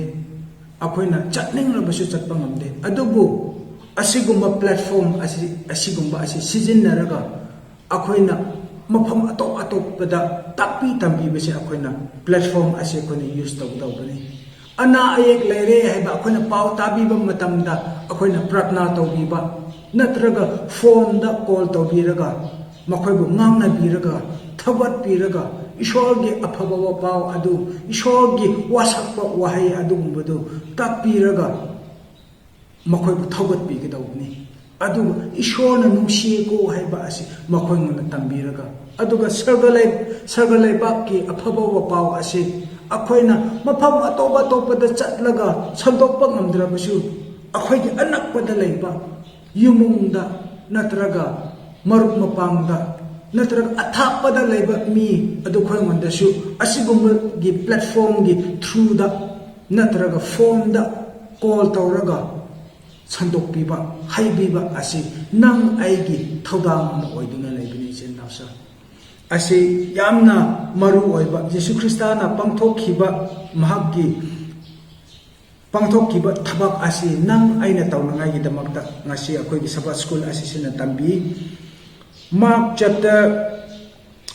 ꯑꯩꯈꯣꯏꯅ ꯆꯠꯅꯤꯡꯂꯕꯁꯨ ꯆꯠꯄ ꯉꯝꯗꯦ꯫ ꯑꯗꯨꯕꯨ ꯑꯁꯤꯒꯨꯝꯕ platform ꯑꯁꯤ, ꯑꯁꯤꯒꯨꯝꯕ ꯑꯁꯤ ꯁꯤꯖꯤꯟꯅꯔꯒ ꯑꯩꯈꯣꯏꯅ ꯃꯐꯝ ꯑꯇꯣꯞ ꯑꯇꯣꯞꯄꯗ ꯇꯥꯛꯄꯤ ꯇꯝꯕꯤꯕꯁꯦ, ꯑꯩꯈꯣꯏꯅ platform ꯑꯁꯤ ꯑꯩꯈꯣꯏꯅ use ꯇꯧꯒꯗꯧꯕꯅꯤ꯫ ꯑꯅꯥ ꯑꯌꯦꯛ ꯂꯩꯔꯦ ꯍꯥꯏꯕ ꯑꯩꯈꯣꯏꯅ ꯄꯥꯎ ꯇꯥꯕꯤꯕ ꯃꯇꯝꯗ ꯑꯩꯈꯣꯏꯅ ꯄ꯭ꯔꯊꯅꯥ ꯇꯧꯕꯤꯕ, ꯅꯠꯇ꯭ꯔꯒ ꯐꯣꯟꯗ ꯀꯣꯜ ꯇꯧꯕꯤꯔꯒ ꯃꯈꯣꯏꯕꯨ ꯉꯥꯡꯅꯕꯤꯔꯒ, ꯊꯧꯒꯠꯄꯤꯔꯒ, ꯏꯁꯣꯔꯒꯤ ꯑꯐꯕ ꯋꯥꯄꯥꯎ ꯑꯗꯨ, ꯏꯁꯣꯔꯒꯤ ꯋꯥꯁꯛꯄ ꯋꯥꯍꯩ ꯑꯗꯨꯒꯨꯝꯕꯗꯨ ꯇꯥꯛꯄꯤꯔꯒ ꯃꯈꯣꯏꯕꯨ ꯊꯧꯒꯠꯄꯤꯒꯗꯧꯕꯅꯤ꯫ ꯑꯗꯨꯒ ꯏꯁꯣꯔꯅ ꯅꯨꯡꯁꯤꯌꯦꯀꯣ ꯍꯥꯏꯕ ꯑꯁꯤ ꯃꯈꯣꯏꯉꯣꯟꯗ ꯇꯝꯕꯤꯔꯒ, ꯑꯗꯨꯒ ꯁꯔꯒ ꯂꯩ-, ꯁꯔꯒ ꯂꯩꯕꯥꯛꯀꯤ ꯑꯐꯕ ꯋꯥꯄꯥꯎ ꯑꯁꯤ ꯑꯩꯈꯣꯏꯅ ꯃꯐꯝ ꯑꯇꯣꯞ ꯑꯇꯣꯞꯄꯗ ꯆꯠꯂꯒ ꯁꯟꯗꯣꯛꯄ ꯉꯝꯗ꯭ꯔꯕꯁꯨ, ꯑꯩꯈꯣꯏꯒꯤ ꯑꯅꯛꯄꯗ ꯂꯩꯕ ꯏꯃꯨꯡꯗ ꯅꯠꯇ꯭ꯔꯒ ꯃꯔꯨꯞ ꯃꯄꯥꯡꯗ ꯅꯠꯇ꯭ꯔꯒ ꯑꯊꯥꯞꯄꯗ ꯂꯩꯕ ꯃꯤ ꯑꯗꯨ ꯑꯩꯈꯣꯏꯉꯣꯟꯗꯁꯨ ꯑꯁꯤꯒꯨꯝꯕꯒꯤ platformꯒꯤ throughꯗ ꯅꯠꯇ꯭ꯔꯒ phoneꯗ call ꯇꯧꯔꯒ ꯁꯟꯗꯣꯛꯄꯤꯕ, ꯍꯥꯏꯕꯤꯕ ꯑꯁꯤ ꯅꯪ ꯑꯩꯒꯤ ꯊꯧꯗꯥꯡ ꯑꯃ ꯑꯣꯏꯗꯨꯅ ꯂꯩꯕꯅꯤ, ꯏꯆꯤꯟ ꯏꯅꯥꯎꯁꯤꯡ꯫ ꯑꯁꯤ ꯌꯥꯝꯅ ꯃꯔꯨ ꯑꯣꯏꯕ, ꯌꯤꯁꯨ ꯈ꯭ꯔꯤꯁꯇꯅ ꯄꯥꯡꯊꯣꯛꯈꯤꯕ, ꯃꯍꯥꯛꯀꯤ ꯄꯥꯡꯊꯣꯛꯈꯤꯕ ꯊꯕꯛ ꯑꯁꯤ ꯅꯪ ꯑꯩꯅ ꯇꯧꯅꯉꯥꯏꯒꯤꯗꯃꯛꯇ ꯉꯁꯤ ꯑꯩꯈꯣꯏꯒꯤ Sabbath School ꯑꯁꯤꯁꯤꯅ ꯇꯝꯕꯤ꯫ Mark chapter,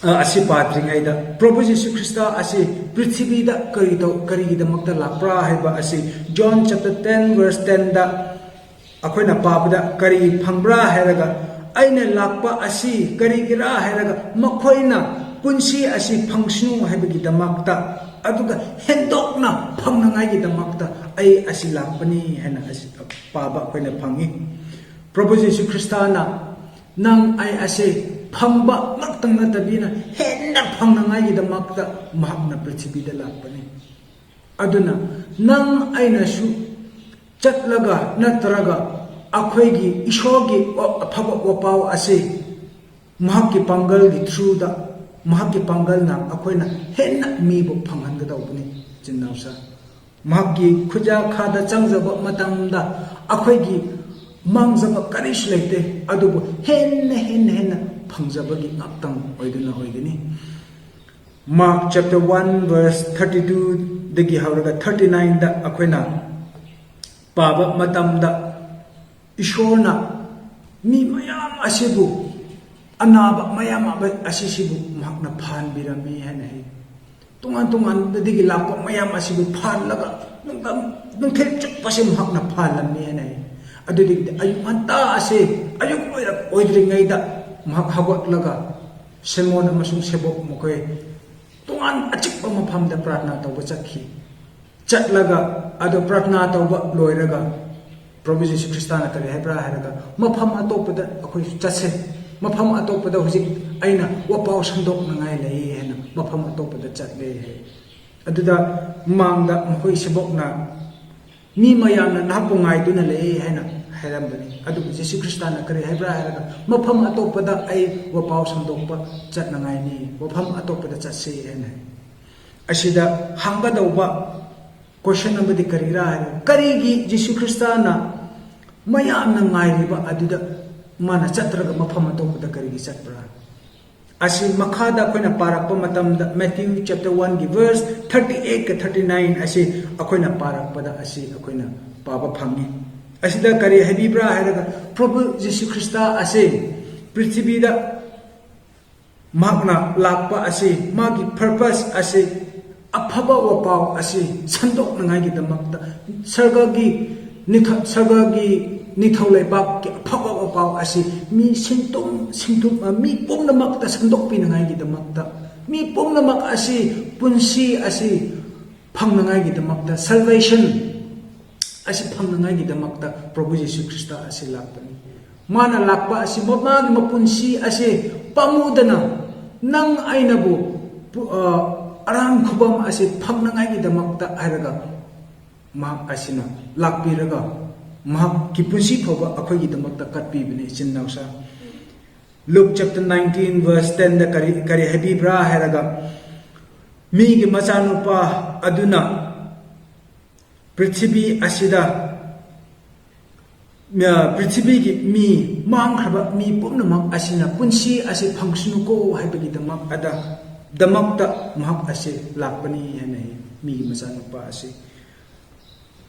ꯑ, ꯑꯁꯤ ꯄꯥꯗ꯭ꯔꯤꯉꯩꯗ ꯄ꯭ꯔꯚꯨ ꯌꯤꯁꯨ ꯈ꯭ꯔꯤꯁꯇ ꯑꯁꯤ ꯄ꯭ꯔꯤꯊꯤꯕꯤꯗ ꯀꯔꯤ ꯇꯧ, ꯀꯔꯤꯒꯤꯗꯃꯛꯇ ꯂꯥꯛꯄ꯭ꯔꯥ ꯍꯥꯏꯕ ꯑꯁꯤ John chapter ten verse tenꯗ ꯑꯩꯈꯣꯏꯅ ꯄꯥꯕꯗ ꯀꯔꯤ ꯐꯪꯕ꯭ꯔꯥ ꯍꯥꯏꯔꯒ, "ꯑꯩꯅ ꯂꯥꯛꯄ ꯑꯁꯤ ꯀꯔꯤꯒꯤꯔꯥ ꯍꯥꯏꯔꯒ, ꯃꯈꯣꯏꯅ ꯄꯨꯟꯁꯤ ꯑꯁꯤ ꯐꯪꯁꯅꯨ ꯍꯥꯏꯕꯒꯤꯗꯃꯛꯇ, ꯑꯗꯨꯒ ꯍꯦꯟꯗꯣꯛꯅ ꯐꯪꯅꯉꯥꯏꯒꯤꯗꯃꯛꯇ ꯑꯩ ꯑꯁꯤ ꯂꯥꯛꯄꯅꯤ" ꯍꯥꯏꯅ ꯑꯁꯤ ꯄꯥꯕ ꯑꯩꯈꯣꯏꯅ ꯐꯪꯉꯤ꯫ ꯄ꯭ꯔꯚꯨ ꯌꯤꯁꯨ ꯈ꯭ꯔꯤꯁꯇꯅ ꯅꯪ ꯑꯩ ꯑꯁꯦ ꯐꯪꯕ ꯉꯥꯛꯇꯪ ꯅꯠꯇꯕꯤꯅ ꯍꯦꯟꯅ ꯐꯪꯅꯉꯥꯏꯒꯤꯗꯃꯛꯇ ꯃꯍꯥꯛꯅ ꯄ꯭ꯔꯤꯊꯤꯕꯤꯗ ꯂꯥꯛꯄꯅꯤ꯫ ꯑꯗꯨꯅ ꯅꯪ ꯑꯩꯅꯁꯨ ꯆꯠꯂꯒ ꯅꯠꯇ꯭ꯔꯒ ꯑꯩꯈꯣꯏꯒꯤ ꯏꯁꯣꯔꯒꯤ ꯋꯥ-, ꯑꯐꯕ ꯋꯥꯄꯥꯎ ꯑꯁꯤ ꯃꯍꯥꯛꯀꯤ ꯄꯥꯡꯒꯜꯒꯤ throughꯗ, ꯃꯍꯥꯛꯀꯤ ꯄꯥꯡꯒꯜꯅ ꯑꯩꯈꯣꯏꯅ ꯍꯦꯟꯅ ꯃꯤꯕꯨ ꯐꯪꯍꯟꯒꯗꯧꯕꯅꯤ, ꯏꯆꯤꯟ ꯏꯅꯥꯎꯁꯥ꯫ ꯃꯍꯥꯛꯀꯤ ꯈꯨꯖꯥꯈꯥꯗ ꯆꯪꯖꯕ ꯃꯇꯝꯗ ꯑꯩꯈꯣꯏꯒꯤ ꯃꯥꯡꯖꯕ ꯀꯔꯤꯁꯨ ꯂꯩꯇꯦ, ꯑꯗꯨꯕꯨ ꯍꯦꯟꯅ, ꯍꯦꯟꯅ, ꯍꯦꯟꯅ ꯐꯪꯖꯕꯒꯤ ꯉꯥꯛꯇꯪ ꯑꯣꯏꯗꯨꯅ ꯑꯣꯏꯒꯅꯤ꯫ Mark chapter one verse thirty twoꯗꯒꯤ ꯍꯧꯔꯒ thirty nineꯗ ꯑꯩꯈꯣꯏꯅ ꯄꯥꯕ ꯃꯇꯝꯗ, ꯏꯁꯣꯔꯅ ꯃꯤ ꯃꯌꯥꯝ ꯑꯁꯤꯕꯨ, ꯑꯅꯥꯕ ꯃꯌꯥꯝ ꯑꯃ ꯑꯁꯤꯁꯤꯕꯨ ꯃꯍꯥꯛꯅ ꯐꯍꯟꯕꯤꯔꯝꯃꯤ ꯍꯥꯏꯅ ꯍꯥꯏ꯫ ꯇꯣꯉꯥꯟ ꯇꯣꯉꯥꯟꯕꯗꯒꯤ ꯂꯥꯛꯄ ꯃꯌꯥꯝ ꯑꯁꯤꯕꯨ ꯐꯍꯜꯂꯒ ꯅꯨꯡꯗꯥꯡ, ꯅꯨꯡꯊꯤꯜ ꯆꯨꯞꯄꯁꯤ ꯃꯍꯥꯛꯅ ꯐꯍꯜꯂꯝꯃꯤ ꯍꯥꯏꯅ ꯍꯥꯏ꯫ ꯑꯗꯨꯗꯒꯤꯗꯤ ꯑꯌꯨꯛ ꯉꯟꯇꯥ ꯑꯁꯤ, ꯑꯌꯨꯛ ꯑꯣꯏꯔꯛ-, ꯑꯣꯏꯗ꯭ꯔꯤꯉꯩꯗ ꯃꯍꯥꯛ ꯍꯧꯒꯠꯂꯒ ꯁꯤꯃꯣꯟ ꯑꯃꯁꯨꯡ ꯁꯦꯕꯣꯛ ꯃꯈꯣꯏ ꯇꯣꯉꯥꯟ ꯑꯆꯤꯛꯄ ꯃꯐꯝꯗ ꯄ꯭ꯔꯥꯊꯅꯥ ꯇꯧꯕ ꯆꯠꯈꯤ꯫ ꯆꯠꯂꯒ ꯑꯗꯨ ꯄ꯭ꯔꯥꯊꯅꯥ ꯇꯧꯕ ꯂꯣꯏꯔꯒ ꯄ꯭ꯔꯚꯨ ꯖꯤꯁꯨ ꯈ꯭ꯔꯤꯁꯇꯥꯅ ꯀꯔꯤ ꯍꯥꯏꯕ꯭ꯔꯥ ꯍꯥꯏꯔꯒ, "ꯃꯐꯝ ꯑꯇꯣꯞꯄꯗ ꯑꯩꯈꯣꯏꯁꯨ ꯆꯠꯁꯦ, ꯃꯐꯝ ꯑꯇꯣꯞꯄꯗ ꯍꯧꯖꯤꯛ ꯑꯩꯅ ꯋꯥꯄꯥꯎ ꯁꯟꯗꯣꯛꯅꯉꯥꯏ ꯂꯩ" ꯍꯥꯏꯅ ꯃꯐꯝ ꯑꯇꯣꯞꯄꯗ ꯆꯠꯂꯦ ꯍꯥꯏ꯫ ꯑꯗꯨꯗ ꯃꯃꯥꯡꯗ ꯃꯈꯣꯏ ꯁꯦꯕꯣꯛꯅ, "ꯃꯤ ꯃꯌꯥꯝꯅ ꯅꯍꯥꯛꯄꯨ ꯉꯥꯏꯗꯨꯅ ꯂꯩ" ꯍꯥꯏꯅ ꯍꯥꯏꯔꯝꯕꯅꯤ꯫ ꯑꯗꯨꯕꯨ ꯖꯤꯁꯨ ꯈ꯭ꯔꯤꯁꯇꯥꯅ ꯀꯔꯤ ꯍꯥꯏꯕ꯭ꯔꯥ ꯍꯥꯏꯔꯒ, "ꯃꯐꯝ ꯑꯇꯣꯞꯄꯗ ꯑꯩ ꯋꯥꯄꯥꯎ ꯁꯟꯗꯣꯛꯄ ꯆꯠꯅꯉꯥꯏꯅꯤ, ꯃꯐꯝ ꯑꯇꯣꯞꯄꯗ ꯆꯠꯁꯤ" ꯍꯥꯏꯅ ꯍꯥꯏ꯫ ꯑꯁꯤꯗ ꯍꯪꯒꯗꯧꯕ ꯀꯣꯏꯁꯟ ꯑꯃꯗꯤ ꯀꯔꯤꯔꯥ ꯍꯥꯏꯔꯒ, ꯀꯔꯤꯒꯤ ꯖꯤꯁꯨ ꯈ꯭ꯔꯤꯁꯇꯥꯅ ꯃꯌꯥꯝꯅ ꯉꯥꯏꯔꯤꯕ ꯑꯗꯨꯗ ꯃꯥꯅ ꯆꯠꯇ꯭ꯔꯒ ꯃꯐꯝ ꯑꯇꯣꯞꯄꯗ ꯀꯔꯤꯒꯤ ꯆꯠꯄ꯭ꯔꯥ? ꯑꯁꯤ ꯃꯈꯥꯗ ꯑꯩꯈꯣꯏꯅ ꯄꯥꯔꯛꯄ ꯃꯇꯝꯗ, Matthew chapter one ꯒꯤ verse thirty eight ꯀ thirty nine ꯑꯁꯤ ꯑꯩꯈꯣꯏꯅ ꯄꯥꯔꯛꯄꯗ ꯑꯁꯤ ꯑꯩꯈꯣꯏꯅ ꯄꯥꯕ ꯐꯪꯉꯤ꯫ ꯑꯁꯤꯗ ꯀꯔꯤ ꯍꯥꯏꯕꯤꯕ꯭ꯔꯥ ꯍꯥꯏꯔꯒ, ꯄ꯭ꯔꯚꯨ ꯖꯤꯁꯨ ꯈ꯭ꯔꯤꯁꯇ ꯑꯁꯤ ꯄ꯭ꯔꯤꯊꯤꯕꯤꯗ ꯃꯍꯥꯛꯅ ꯂꯥꯛꯄ ꯑꯁꯤ, ꯃꯥꯒꯤ purpose ꯑꯁꯤ, ꯑꯐꯕ ꯋꯥꯄꯥꯎ ꯑꯁꯤ ꯁꯟꯗꯣꯛꯅꯉꯥꯏꯒꯤꯗꯃꯛꯇ, ꯁꯔꯒꯒꯤ ꯅꯤꯡꯊ-, ꯁꯔꯒꯒꯤ ꯅꯤꯡꯊꯧ ꯂꯩꯕꯥꯛꯀꯤ ꯑꯐꯕ ꯋꯥꯄꯥꯎ ꯑꯁꯤ ꯃꯤ ꯁꯤꯟꯇꯨꯝ, ꯁꯤꯟꯇꯨꯝ, ꯃꯤ ꯄꯨꯝꯅꯃꯛꯇ ꯁꯟꯗꯣꯛꯄꯤꯅꯉꯥꯏꯒꯤꯗꯃꯛꯇ, ꯃꯤ ꯄꯨꯝꯅꯃꯛ ꯑꯁꯤ ꯄꯨꯟꯁꯤ ꯑꯁꯤ ꯐꯪꯅꯉꯥꯏꯒꯤꯗꯃꯛꯇ, salvation ꯑꯁꯤ ꯐꯪꯅꯉꯥꯏꯒꯤꯗꯃꯛꯇ ꯄ꯭ꯔꯚꯨ ꯖꯤꯁꯨ ꯈ꯭ꯔꯤꯁꯇ ꯑꯁꯤ ꯂꯥꯛꯄꯅꯤ꯫ ꯃꯥꯅ ꯂꯥꯛꯄ ꯑꯁꯤ, ꯃꯥꯒꯤ ꯃꯄꯨꯟꯁꯤ ꯑꯁꯤ ꯄꯥꯝꯃꯨꯗꯅ, ꯅꯪ ꯑꯩꯅꯕꯨ ꯄꯨ-, ꯑ, ꯑꯔꯥꯝ ꯈꯨꯕꯝ ꯑꯁꯤ ꯐꯪꯅꯉꯥꯏꯒꯤꯗꯃꯛꯇ ꯍꯥꯏꯔꯒ, ꯃꯍꯥꯛ ꯑꯁꯤꯅ ꯂꯥꯛꯄꯤꯔꯒ ꯃꯍꯥꯛꯀꯤ ꯄꯨꯟꯁꯤ ꯐꯥꯎꯕ ꯑꯩꯈꯣꯏꯒꯤꯗꯃꯛꯇ ꯀꯠꯄꯤꯕꯅꯤ, ꯏꯆꯤꯟ ꯏꯅꯥꯎꯁꯥ꯫ Luke chapter nineteen verse ten ꯗ ꯀꯔꯤ, ꯀꯔꯤ ꯍꯥꯏꯕꯤꯕ꯭ꯔꯥ ꯍꯥꯏꯔꯒ, ꯃꯤꯒꯤ ꯃꯆꯥꯅꯨꯄꯥ ꯑꯗꯨꯅ ꯄ꯭ꯔꯤꯊꯤꯕꯤ ꯑꯁꯤꯗ, ꯑ, ꯄ꯭ꯔꯤꯊꯤꯕꯤꯒꯤ ꯃꯤ, ꯃꯥꯡꯈ꯭ꯔꯕ ꯃꯤ ꯄꯨꯝꯅꯃꯛ ꯑꯁꯤꯅ ꯄꯨꯟꯁꯤ ꯑꯁꯤ ꯐꯪꯁꯅꯨꯀꯣ ꯍꯥꯏꯕꯒꯤꯗꯃꯛ ꯑꯗ, ꯗꯃꯛꯇ ꯃꯍꯥꯛ ꯑꯁꯤ ꯂꯥꯛꯄꯅꯤ ꯍꯥꯏꯅ ꯍꯥꯏ, ꯃꯤꯒꯤ ꯃꯆꯥꯅꯨꯄꯥ ꯑꯁꯤ꯫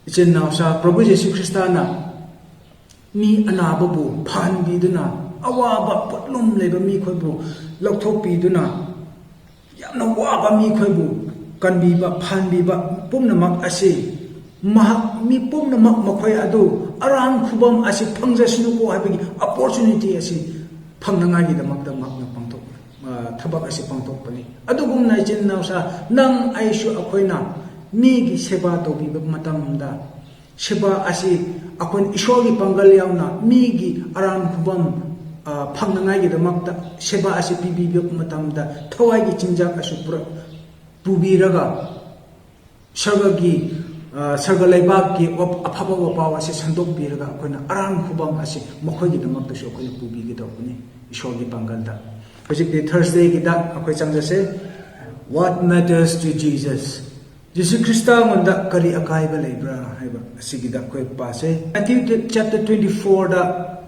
ꯏꯆꯤꯟ ꯏꯅꯥꯎꯁꯥ, ꯄ꯭ꯔꯚꯨ ꯖꯤꯁꯨ ꯈ꯭ꯔꯤꯁꯇꯅ ꯃꯤ ꯑꯅꯥꯕꯕꯨ ꯐꯍꯟꯕꯤꯗꯨꯅ, ꯑꯋꯥꯕ ꯄꯣꯠꯂꯨꯝ ꯂꯩꯕ ꯃꯤꯈꯣꯏꯕꯨ ꯂꯧꯊꯣꯛꯄꯤꯗꯨꯅ, ꯌꯥꯝꯅ ꯋꯥꯕ ꯃꯤꯈꯣꯏꯕꯨ ꯀꯟꯕꯤꯕ, ꯐꯍꯟꯕꯤꯕ ꯄꯨꯝꯅꯃꯛ ꯑꯁꯤ ꯃꯍꯥꯛ, ꯃꯤ ꯄꯨꯝꯅꯃꯛ ꯃꯈꯣꯏ ꯑꯗꯨ ꯑꯔꯥꯝ ꯈꯨꯕꯝ ꯑꯁꯤ ꯐꯪꯖꯁꯅꯨꯀꯣ ꯍꯥꯏꯕꯒꯤ opportunity ꯑꯁꯤ ꯐꯪꯅꯉꯥꯏꯒꯤꯗꯃꯛꯇ ꯃꯍꯥꯛꯅ ꯄꯥꯡꯊꯣꯛ-, ꯑ, ꯊꯕꯛ ꯑꯁꯤ ꯄꯥꯡꯊꯣꯛꯄꯅꯤ꯫ ꯑꯗꯨꯒꯨꯝꯅ ꯏꯆꯤꯟ ꯏꯅꯥꯎꯁꯥ, ꯅꯪ ꯑꯩꯁꯨ ꯑꯩꯈꯣꯏꯅ ꯃꯤꯒꯤ ꯁꯦꯕꯥ ꯇꯧꯕꯤꯕ ꯃꯇꯝꯗ, ꯁꯦꯕꯥ ꯑꯁꯤ ꯑꯩꯈꯣꯏꯅ ꯏꯁꯣꯔꯒꯤ ꯄꯥꯡꯒꯜ ꯌꯥꯎꯅ ꯃꯤꯒꯤ ꯑꯔꯥꯝ ꯈꯨꯕꯝ, ꯑ, ꯐꯪꯅꯉꯥꯏꯒꯤꯗꯃꯛꯇ ꯁꯦꯕꯥ ꯑꯁꯤ ꯄꯤꯕꯤꯕ ꯃꯇꯝꯗ ꯊꯋꯥꯏꯒꯤ ꯆꯤꯟꯖꯥꯛ ꯑꯁꯤ ꯄꯨꯔꯛ-, ꯄꯨꯕꯤꯔꯒ ꯁꯔꯒꯒꯤ, ꯑ, ꯁꯔꯒ ꯂꯩꯕꯥꯛꯀꯤ ꯋꯥ-, ꯑꯐꯕ ꯋꯥꯄꯥꯎ ꯑꯁꯤ ꯁꯟꯗꯣꯛꯄꯤꯔꯒ ꯑꯩꯈꯣꯏꯅ ꯑꯔꯥꯟ ꯈꯨꯕꯝ ꯑꯁꯤ ꯃꯈꯣꯏꯒꯤꯗꯃꯛꯇꯁꯨ ꯑꯩꯈꯣꯏꯅ ꯄꯨꯕꯤꯒꯗꯧꯕꯅꯤ, ꯏꯁꯣꯔꯒꯤ ꯄꯥꯡꯒꯜꯗ꯫ ꯍꯧꯖꯤꯛꯇꯤ Thursdayꯒꯤꯗ ꯑꯩꯈꯣꯏ ꯆꯪꯖꯁꯦ꯫ What matters to Jesus? Jesus Christ ꯃꯉꯣꯟꯗ ꯀꯔꯤ ꯑꯀꯥꯏꯕ ꯂꯩꯕ꯭ꯔꯥ ꯍꯥꯏꯕ ꯑꯁꯤꯒꯤꯗ ꯑꯩꯈꯣꯏ ꯄꯥꯁꯦ꯫ Matthew chapter twenty fourꯗ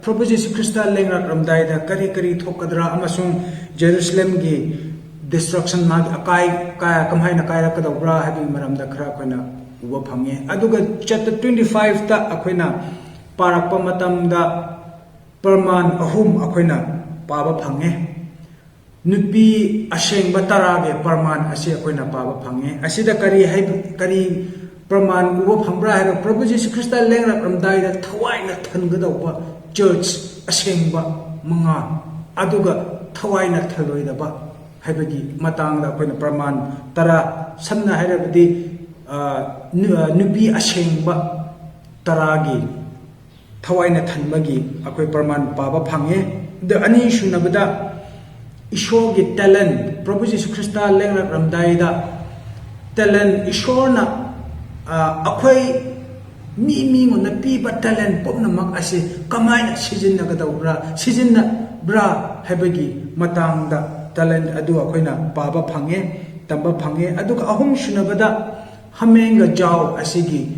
ꯄ꯭ꯔꯚꯨ Jesus Christ ꯂꯦꯡꯔꯛꯂꯝꯗꯥꯏꯗ ꯀꯔꯤ ꯀꯔꯤ ꯊꯣꯛꯀꯗ꯭ꯔꯥ ꯑꯃꯁꯨꯡ ꯖꯦꯔꯨꯁꯂꯦꯝꯒꯤ destruction, ꯃꯥꯒꯤ ꯑꯀꯥꯏ, ꯀꯥꯏ-, ꯀꯃꯥꯏꯅ ꯀꯥꯏꯔꯛꯀꯗꯧꯕ꯭ꯔꯥ ꯍꯥꯏꯕꯒꯤ ꯃꯔꯝꯗ ꯈꯔ ꯑꯩꯈꯣꯏꯅ ꯎꯕ ꯐꯪꯉꯦ꯫ ꯑꯗꯨꯒ chapter twenty fiveꯇ ꯑꯩꯈꯣꯏꯅ ꯄꯥꯔꯛꯄ ꯃꯇꯝꯗ ꯄ꯭ꯔꯃꯥꯟ ꯑꯍꯨꯝ ꯑꯩꯈꯣꯏꯅ ꯄꯥꯕ ꯐꯪꯉꯦ꯫ ꯅꯨꯄꯤ ꯑꯁꯦꯡꯕ ꯇꯔꯥꯒꯤ ꯄ꯭ꯔꯃꯥꯟ ꯑꯁꯤ ꯑꯩꯈꯣꯏꯅ ꯄꯥꯕ ꯐꯪꯉꯦ꯫ ꯑꯁꯤꯗ ꯀꯔꯤ ꯍꯥꯏꯕ, ꯀꯔꯤ ꯄ꯭ꯔꯃꯥꯟ ꯎꯕ ꯐꯪꯕ꯭ꯔꯥ ꯍꯥꯏꯔ, ꯄ꯭ꯔꯚꯨ ꯖꯤꯁꯨ ꯈ꯭ꯔꯤꯁꯇ ꯂꯦꯡꯂꯛꯂꯝꯗꯥꯏꯗ ꯊꯋꯥꯏꯅ ꯊꯟꯒꯗꯧꯕ church ꯑꯁꯦꯡꯕ ꯃꯉꯥ, ꯑꯗꯨꯒ ꯊꯋꯥꯏꯅ ꯊꯜꯂꯣꯏꯗꯕ ꯍꯥꯏꯕꯒꯤ ꯃꯇꯥꯡꯗ ꯑꯩꯈꯣꯏꯅ ꯄ꯭ꯔꯃꯥꯟ ꯇꯔꯥ, ꯁꯝꯅ ꯍꯥꯏꯔꯕꯗꯤ, ꯑ, ꯅꯨ-, ꯑ, ꯅꯨꯄꯤ ꯑꯁꯦꯡꯕ ꯇꯔꯥꯒꯤ ꯊꯋꯥꯏꯅ ꯊꯟꯕꯒꯤ ꯑꯩꯈꯣꯏ ꯄ꯭ꯔꯃꯥꯟ ꯄꯥꯕ ꯐꯪꯉꯦ꯫ ꯑꯗ ꯑꯅꯤꯁꯨꯅꯕꯗ ꯏꯁꯣꯔꯒꯤ talent, ꯄ꯭ꯔꯚꯨ ꯖꯤꯁꯨ ꯈ꯭ꯔꯤꯁꯇ ꯂꯦꯡꯂꯛꯂꯝꯗꯥꯏꯗ talent, ꯏꯁꯣꯔꯅ, ꯑ, ꯑꯩꯈꯣꯏ ꯃꯤ ꯃꯤꯉꯣꯟꯗ ꯄꯤꯕ talent ꯄꯨꯝꯅꯃꯛ ꯑꯁꯤ ꯀꯃꯥꯏꯅ ꯁꯤꯖꯤꯟꯅꯒꯗꯧꯕ꯭ꯔꯥ, ꯁꯤꯖꯤꯟꯅꯕ꯭ꯔꯥ ꯍꯥꯏꯕꯒꯤ ꯃꯇꯥꯡꯗ talent ꯑꯗꯨ ꯑꯩꯈꯣꯏꯅ ꯄꯥꯕ ꯐꯪꯉꯦ, ꯇꯝꯕ ꯐꯪꯉꯦ꯫ ꯑꯗꯨꯒ ꯑꯍꯨꯝꯁꯨꯅꯕꯗ ꯍꯥꯃꯦꯡꯒ ꯖꯥꯎ ꯑꯁꯤꯒꯤ,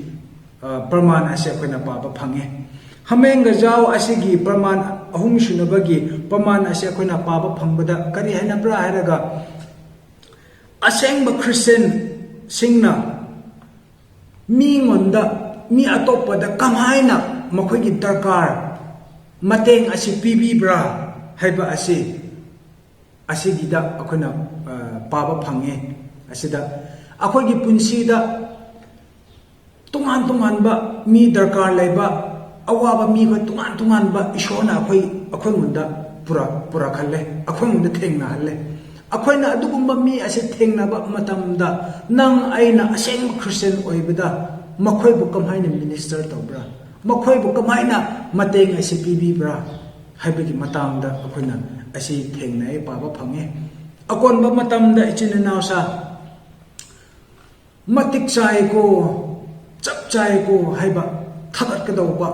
ꯑ, ꯄ꯭ꯔꯃꯥꯟ ꯑꯁꯤ ꯑꯩꯈꯣꯏꯅ ꯄꯥꯕ ꯐꯪꯉꯦ꯫ ꯍꯥꯃꯦꯡꯒ ꯖꯥꯎ ꯑꯁꯤꯒꯤ ꯄ꯭ꯔꯃꯥꯟ, ꯑꯍꯨꯝꯁꯨꯅꯕꯒꯤ ꯄ꯭ꯔꯃꯥꯟ ꯑꯁꯤ ꯑꯩꯈꯣꯏꯅ ꯄꯥꯕ ꯐꯪꯕꯗ ꯀꯔꯤ ꯍꯥꯏꯅꯕ꯭ꯔꯥ ꯍꯥꯏꯔꯒ, ꯑꯁꯦꯡꯕ ꯈ꯭ꯔꯤꯁꯇꯤꯌꯟꯁꯤꯡꯅ ꯃꯤꯉꯣꯟꯗ, ꯃꯤ ꯑꯇꯣꯞꯄꯗ ꯀꯃꯥꯏꯅ ꯃꯈꯣꯏꯒꯤ ꯗꯔꯀꯥꯔ, ꯃꯇꯦꯡ ꯑꯁꯤ ꯄꯤꯕꯤꯕ꯭ꯔꯥ ꯍꯥꯏꯕ ꯑꯁꯤ, ꯑꯁꯤꯒꯤꯗ ꯑꯩꯈꯣꯏꯅ, ꯑ, ꯄꯥꯕ ꯐꯪꯉꯦ꯫ ꯑꯁꯤꯗ ꯑꯩꯈꯣꯏꯒꯤ ꯄꯨꯟꯁꯤꯗ ꯇꯣꯉꯥꯟ ꯇꯣꯉꯥꯟꯕ ꯃꯤ ꯗꯔꯀꯥꯔ ꯂꯩꯕ, ꯑꯋꯥꯕ ꯃꯤꯈꯣꯏ ꯇꯣꯉꯥꯟ ꯇꯣꯉꯥꯟꯕ ꯏꯁꯣꯔꯅ ꯑꯩꯈꯣꯏ, ꯑꯩꯈꯣꯏꯉꯣꯟꯗ ꯄꯨꯔꯛ-, ꯄꯨꯔꯛꯍꯜꯂꯦ, ꯑꯩꯈꯣꯏꯉꯣꯟꯗ ꯊꯦꯡꯅꯍꯜꯂꯦ꯫ ꯑꯩꯈꯣꯏꯅ ꯑꯗꯨꯒꯨꯝꯕ ꯃꯤ ꯑꯁꯤ ꯊꯦꯡꯅꯕ ꯃꯇꯝꯗ, ꯅꯪ ꯑꯩꯅ ꯑꯁꯦꯡꯕ ꯈ꯭ꯔꯤꯁꯇꯤꯌꯟ ꯑꯣꯏꯕꯗ ꯃꯈꯣꯏꯕꯨ ꯀꯃꯥꯏꯅ minister ꯇꯧꯕ꯭ꯔꯥ? ꯃꯈꯣꯏꯕꯨ ꯀꯃꯥꯏꯅ ꯃꯇꯦꯡ ꯑꯁꯤ ꯄꯤꯕꯤꯕ꯭ꯔꯥ ꯍꯥꯏꯕꯒꯤ ꯃꯇꯥꯡꯗ ꯑꯩꯈꯣꯏꯅ ꯑꯁꯤ ꯊꯦꯡꯅꯩ, ꯄꯥꯕ ꯐꯪꯉꯦ꯫ ꯑꯀꯣꯟꯕ ꯃꯇꯝꯗ ꯏꯆꯤꯟ ꯏꯅꯥꯎꯁꯥ ꯃꯇꯤꯛ ꯆꯥꯏꯀꯣ, ꯆꯞ ꯆꯥꯏꯀꯣ ꯍꯥꯏꯕ ꯊꯥꯒꯠꯀꯗꯧꯕ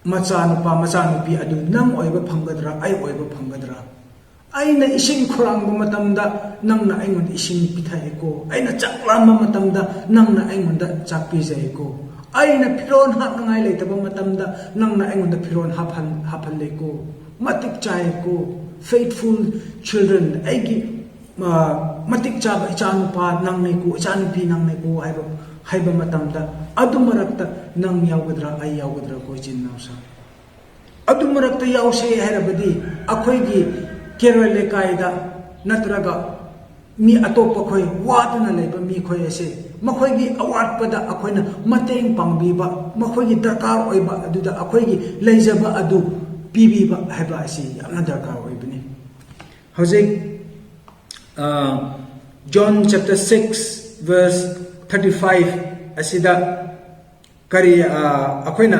ꯃꯆꯥꯅꯨꯄꯥ, ꯃꯆꯥꯅꯨꯄꯤ ꯑꯗꯨ ꯅꯪ ꯑꯣꯏꯕ ꯐꯪꯒꯗ꯭ꯔꯥ, ꯑꯩ ꯑꯣꯏꯕ ꯐꯪꯒꯗ꯭ꯔꯥ? ꯑꯩꯅ ꯏꯁꯤꯡ ꯈꯧꯔꯥꯡꯕ ꯃꯇꯝꯗ ꯅꯪꯅ ꯑꯩꯉꯣꯟꯗ ꯏꯁꯤꯡ ꯄꯤꯊꯛꯏꯀꯣ꯫ ꯑꯩꯅ ꯆꯥꯛ ꯂꯥꯝꯕ ꯃꯇꯝꯗ ꯅꯪꯅ ꯑꯩꯉꯣꯟꯗ ꯆꯥꯛ ꯄꯤꯖꯩꯀꯣ꯫ ꯑꯩꯅ ꯐꯤꯔꯣꯜ ꯍꯥꯞꯅꯉꯥꯏ ꯂꯩꯇꯕ ꯃꯇꯝꯗ ꯅꯪꯅ ꯑꯩꯉꯣꯟꯗ ꯐꯤꯔꯣꯜ ꯍꯥꯞꯍꯟ-, ꯍꯥꯞꯍꯜꯂꯦꯀꯣ꯫ ꯃꯇꯤꯛ ꯆꯥꯏꯀꯣ꯫ Faithful children, ꯑꯩꯒꯤ, ꯑ, ꯃꯇꯤꯛ ꯆꯥꯕ ꯏꯆꯥꯅꯨꯄꯥ ꯅꯪꯅꯦꯀꯣ, ꯏꯆꯥꯅꯨꯄꯤ ꯅꯪꯅꯦꯀꯣ ꯍꯥꯏꯕ, ꯍꯥꯏꯕ ꯃꯇꯝꯗ, ꯑꯗꯨ ꯃꯔꯛꯇ ꯅꯪ ꯌꯥꯎꯒꯗ꯭ꯔꯥ, ꯑꯩ ꯌꯥꯎꯒꯗ꯭ꯔꯥ ꯀꯣ, ꯏꯆꯤꯟ ꯏꯅꯥꯎꯁꯥ? ꯑꯗꯨ ꯃꯔꯛꯇ ꯌꯥꯎꯁꯦ ꯍꯥꯏꯔꯕꯗꯤ, ꯑꯩꯈꯣꯏꯒꯤ ꯀꯦꯔꯣꯏ ꯂꯩꯀꯥꯏꯗ ꯅꯠꯇ꯭ꯔꯒ ꯃꯤ ꯑꯇꯣꯞꯄ ꯈꯣꯏ, ꯋꯥꯗꯨꯅ ꯂꯩꯕ ꯃꯤꯈꯣꯏ ꯑꯁꯦ, ꯃꯈꯣꯏꯒꯤ ꯑꯋꯥꯠꯄꯗ ꯑꯩꯈꯣꯏꯅ ꯃꯇꯦꯡ ꯄꯥꯡꯕꯤꯕ, ꯃꯈꯣꯏꯒꯤ ꯗꯔꯀꯥꯔ ꯑꯣꯏꯕ ꯑꯗꯨꯗ ꯑꯩꯈꯣꯏꯒꯤ ꯂꯩꯖꯕ ꯑꯗꯨ ꯄꯤꯕꯤꯕ ꯍꯥꯏꯕ ꯑꯁꯤ ꯌꯥꯝꯅ ꯗꯔꯀꯥꯔ ꯑꯣꯏꯕꯅꯤ꯫ ꯍꯧꯖꯤꯛ, ꯑ, John chapter six verse thirty five ꯑꯁꯤꯗ ꯀꯔꯤ, ꯑ, ꯑꯩꯈꯣꯏꯅ,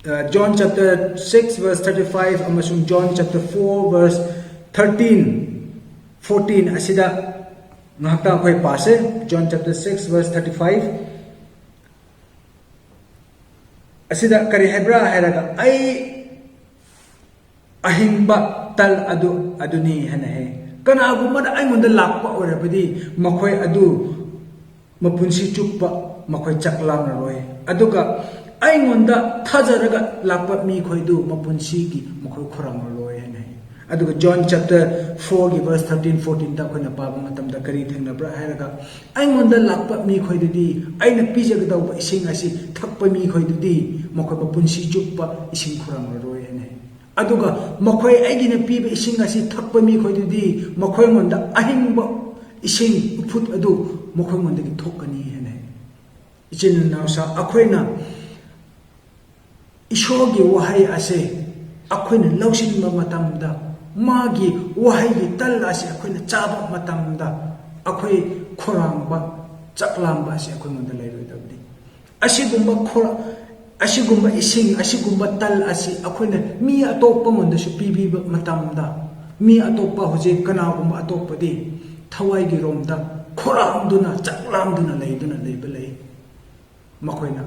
ꯑ, John chapter six verse thirty five ꯑꯃꯁꯨꯡ John chapter four verse thirteen, fourteen ꯑꯁꯤꯗ ꯉꯥꯏꯍꯥꯛꯇꯪ ꯑꯩꯈꯣꯏ ꯄꯥꯁꯦ꯫ John chapter six verse thirty five ꯑꯁꯤꯗ ꯀꯔꯤ ꯍꯥꯏꯕ꯭ꯔꯥ ꯍꯥꯏꯔꯒ, "ꯑꯩ ꯑꯍꯤꯡꯕ ꯇꯜ ꯑꯗꯨ, ꯑꯗꯨꯅꯤ" ꯍꯥꯏꯅ ꯍꯥꯏ꯫ "ꯀꯅꯥꯒꯨꯝꯕꯅ ꯑꯩꯉꯣꯟꯗ ꯂꯥꯛꯄ ꯑꯣꯏꯔꯕꯗꯤ, ꯃꯈꯣꯏ ꯑꯗꯨ ꯃꯄꯨꯟꯁꯤ ꯆꯨꯞꯄ ꯃꯈꯣꯏ ꯆꯥꯛ ꯂꯥꯝꯂꯔꯣꯏ꯫ ꯑꯗꯨꯒ ꯑꯩꯉꯣꯟꯗ ꯊꯥꯖꯔꯒ ꯂꯥꯛꯄ ꯃꯤꯈꯣꯏꯗꯨ ꯃꯄꯨꯟꯁꯤꯒꯤ ꯃꯈꯣꯏ ꯈꯧꯔꯥꯡꯂꯔꯣꯏ" ꯍꯥꯏꯅ ꯍꯥꯏ꯫ ꯑꯗꯨꯒ John chapter fourꯒꯤ verse thirteen, fourteenꯗ ꯑꯩꯈꯣꯏꯅ ꯄꯥꯕ ꯃꯇꯝꯗ ꯀꯔꯤ ꯊꯦꯡꯅꯕ꯭ꯔꯥ ꯍꯥꯏꯔꯒ, "ꯑꯩꯉꯣꯟꯗ ꯂꯥꯛꯄ ꯃꯤꯈꯣꯏꯗꯨꯗꯤ, ꯑꯩꯅ ꯄꯤꯖꯒꯗꯧꯕ ꯏꯁꯤꯡ ꯑꯁꯤ ꯊꯛꯄ ꯃꯤꯈꯣꯏꯗꯨꯗꯤ, ꯃꯈꯣꯏ ꯃꯄꯨꯟꯁꯤ ꯆꯨꯞꯄ ꯏꯁꯤꯡ ꯈꯧꯔꯥꯡꯂꯔꯣꯏ" ꯍꯥꯏꯅ ꯍꯥꯏ꯫ ꯑꯗꯨꯒ ꯃꯈꯣꯏ ꯑꯩꯒꯤꯅ ꯄꯤꯕ ꯏꯁꯤꯡ ꯑꯁꯤ ꯊꯛꯄ ꯃꯤꯈꯣꯏꯗꯨꯗꯤ, ꯃꯈꯣꯏꯉꯣꯟꯗ ꯑꯍꯤꯡꯕ ꯏꯁꯤꯡ ꯏꯐꯨꯠ ꯑꯗꯨ ꯃꯈꯣꯏꯉꯣꯟꯗꯒꯤ ꯊꯣꯛꯀꯅꯤ ꯍꯥꯏꯅ ꯍꯥꯏ꯫ ꯏꯆꯤꯟ ꯏꯅꯥꯎꯁꯥ, ꯑꯩꯈꯣꯏꯅ ꯏꯁꯣꯔꯒꯤ ꯋꯥꯍꯩ ꯑꯁꯦ ꯑꯩꯈꯣꯏꯅ ꯂꯧꯁꯤꯟꯕ ꯃꯇꯝꯗ, ꯃꯥꯒꯤ ꯋꯥꯍꯩꯒꯤ ꯇꯜ ꯑꯁꯤ ꯑꯩꯈꯣꯏꯅ ꯆꯥꯕ ꯃꯇꯝꯗ, ꯑꯩꯈꯣꯏ ꯈꯧꯔꯥꯡꯕ, ꯆꯥꯛ ꯂꯥꯝꯕ ꯑꯁꯤ ꯑꯩꯈꯣꯏꯉꯣꯟꯗ ꯂꯩꯔꯣꯏꯗꯕꯅꯤ꯫ ꯑꯁꯤꯒꯨꯝꯕ ꯈꯣꯔ-, ꯑꯁꯤꯒꯨꯝꯕ ꯏꯁꯤꯡ, ꯑꯁꯤꯒꯨꯝꯕ ꯇꯜ ꯑꯁꯤ ꯑꯩꯈꯣꯏꯅ ꯃꯤ ꯑꯇꯣꯞꯄꯉꯣꯟꯗꯁꯨ ꯄꯤꯕꯤꯕ ꯃꯇꯝꯗ, ꯃꯤ ꯑꯇꯣꯞꯄ, ꯍꯧꯖꯤꯛ ꯀꯅꯥꯒꯨꯝꯕ ꯑꯇꯣꯞꯄꯗꯤ ꯊꯋꯥꯏꯒꯤ ꯔꯣꯝꯗ ꯈꯧꯔꯥꯡꯗꯨꯅ, ꯆꯥꯛ ꯂꯥꯝꯗꯨꯅ ꯂꯩꯗꯨꯅ ꯂꯩꯕ ꯂꯩ꯫ ꯃꯈꯣꯏꯅ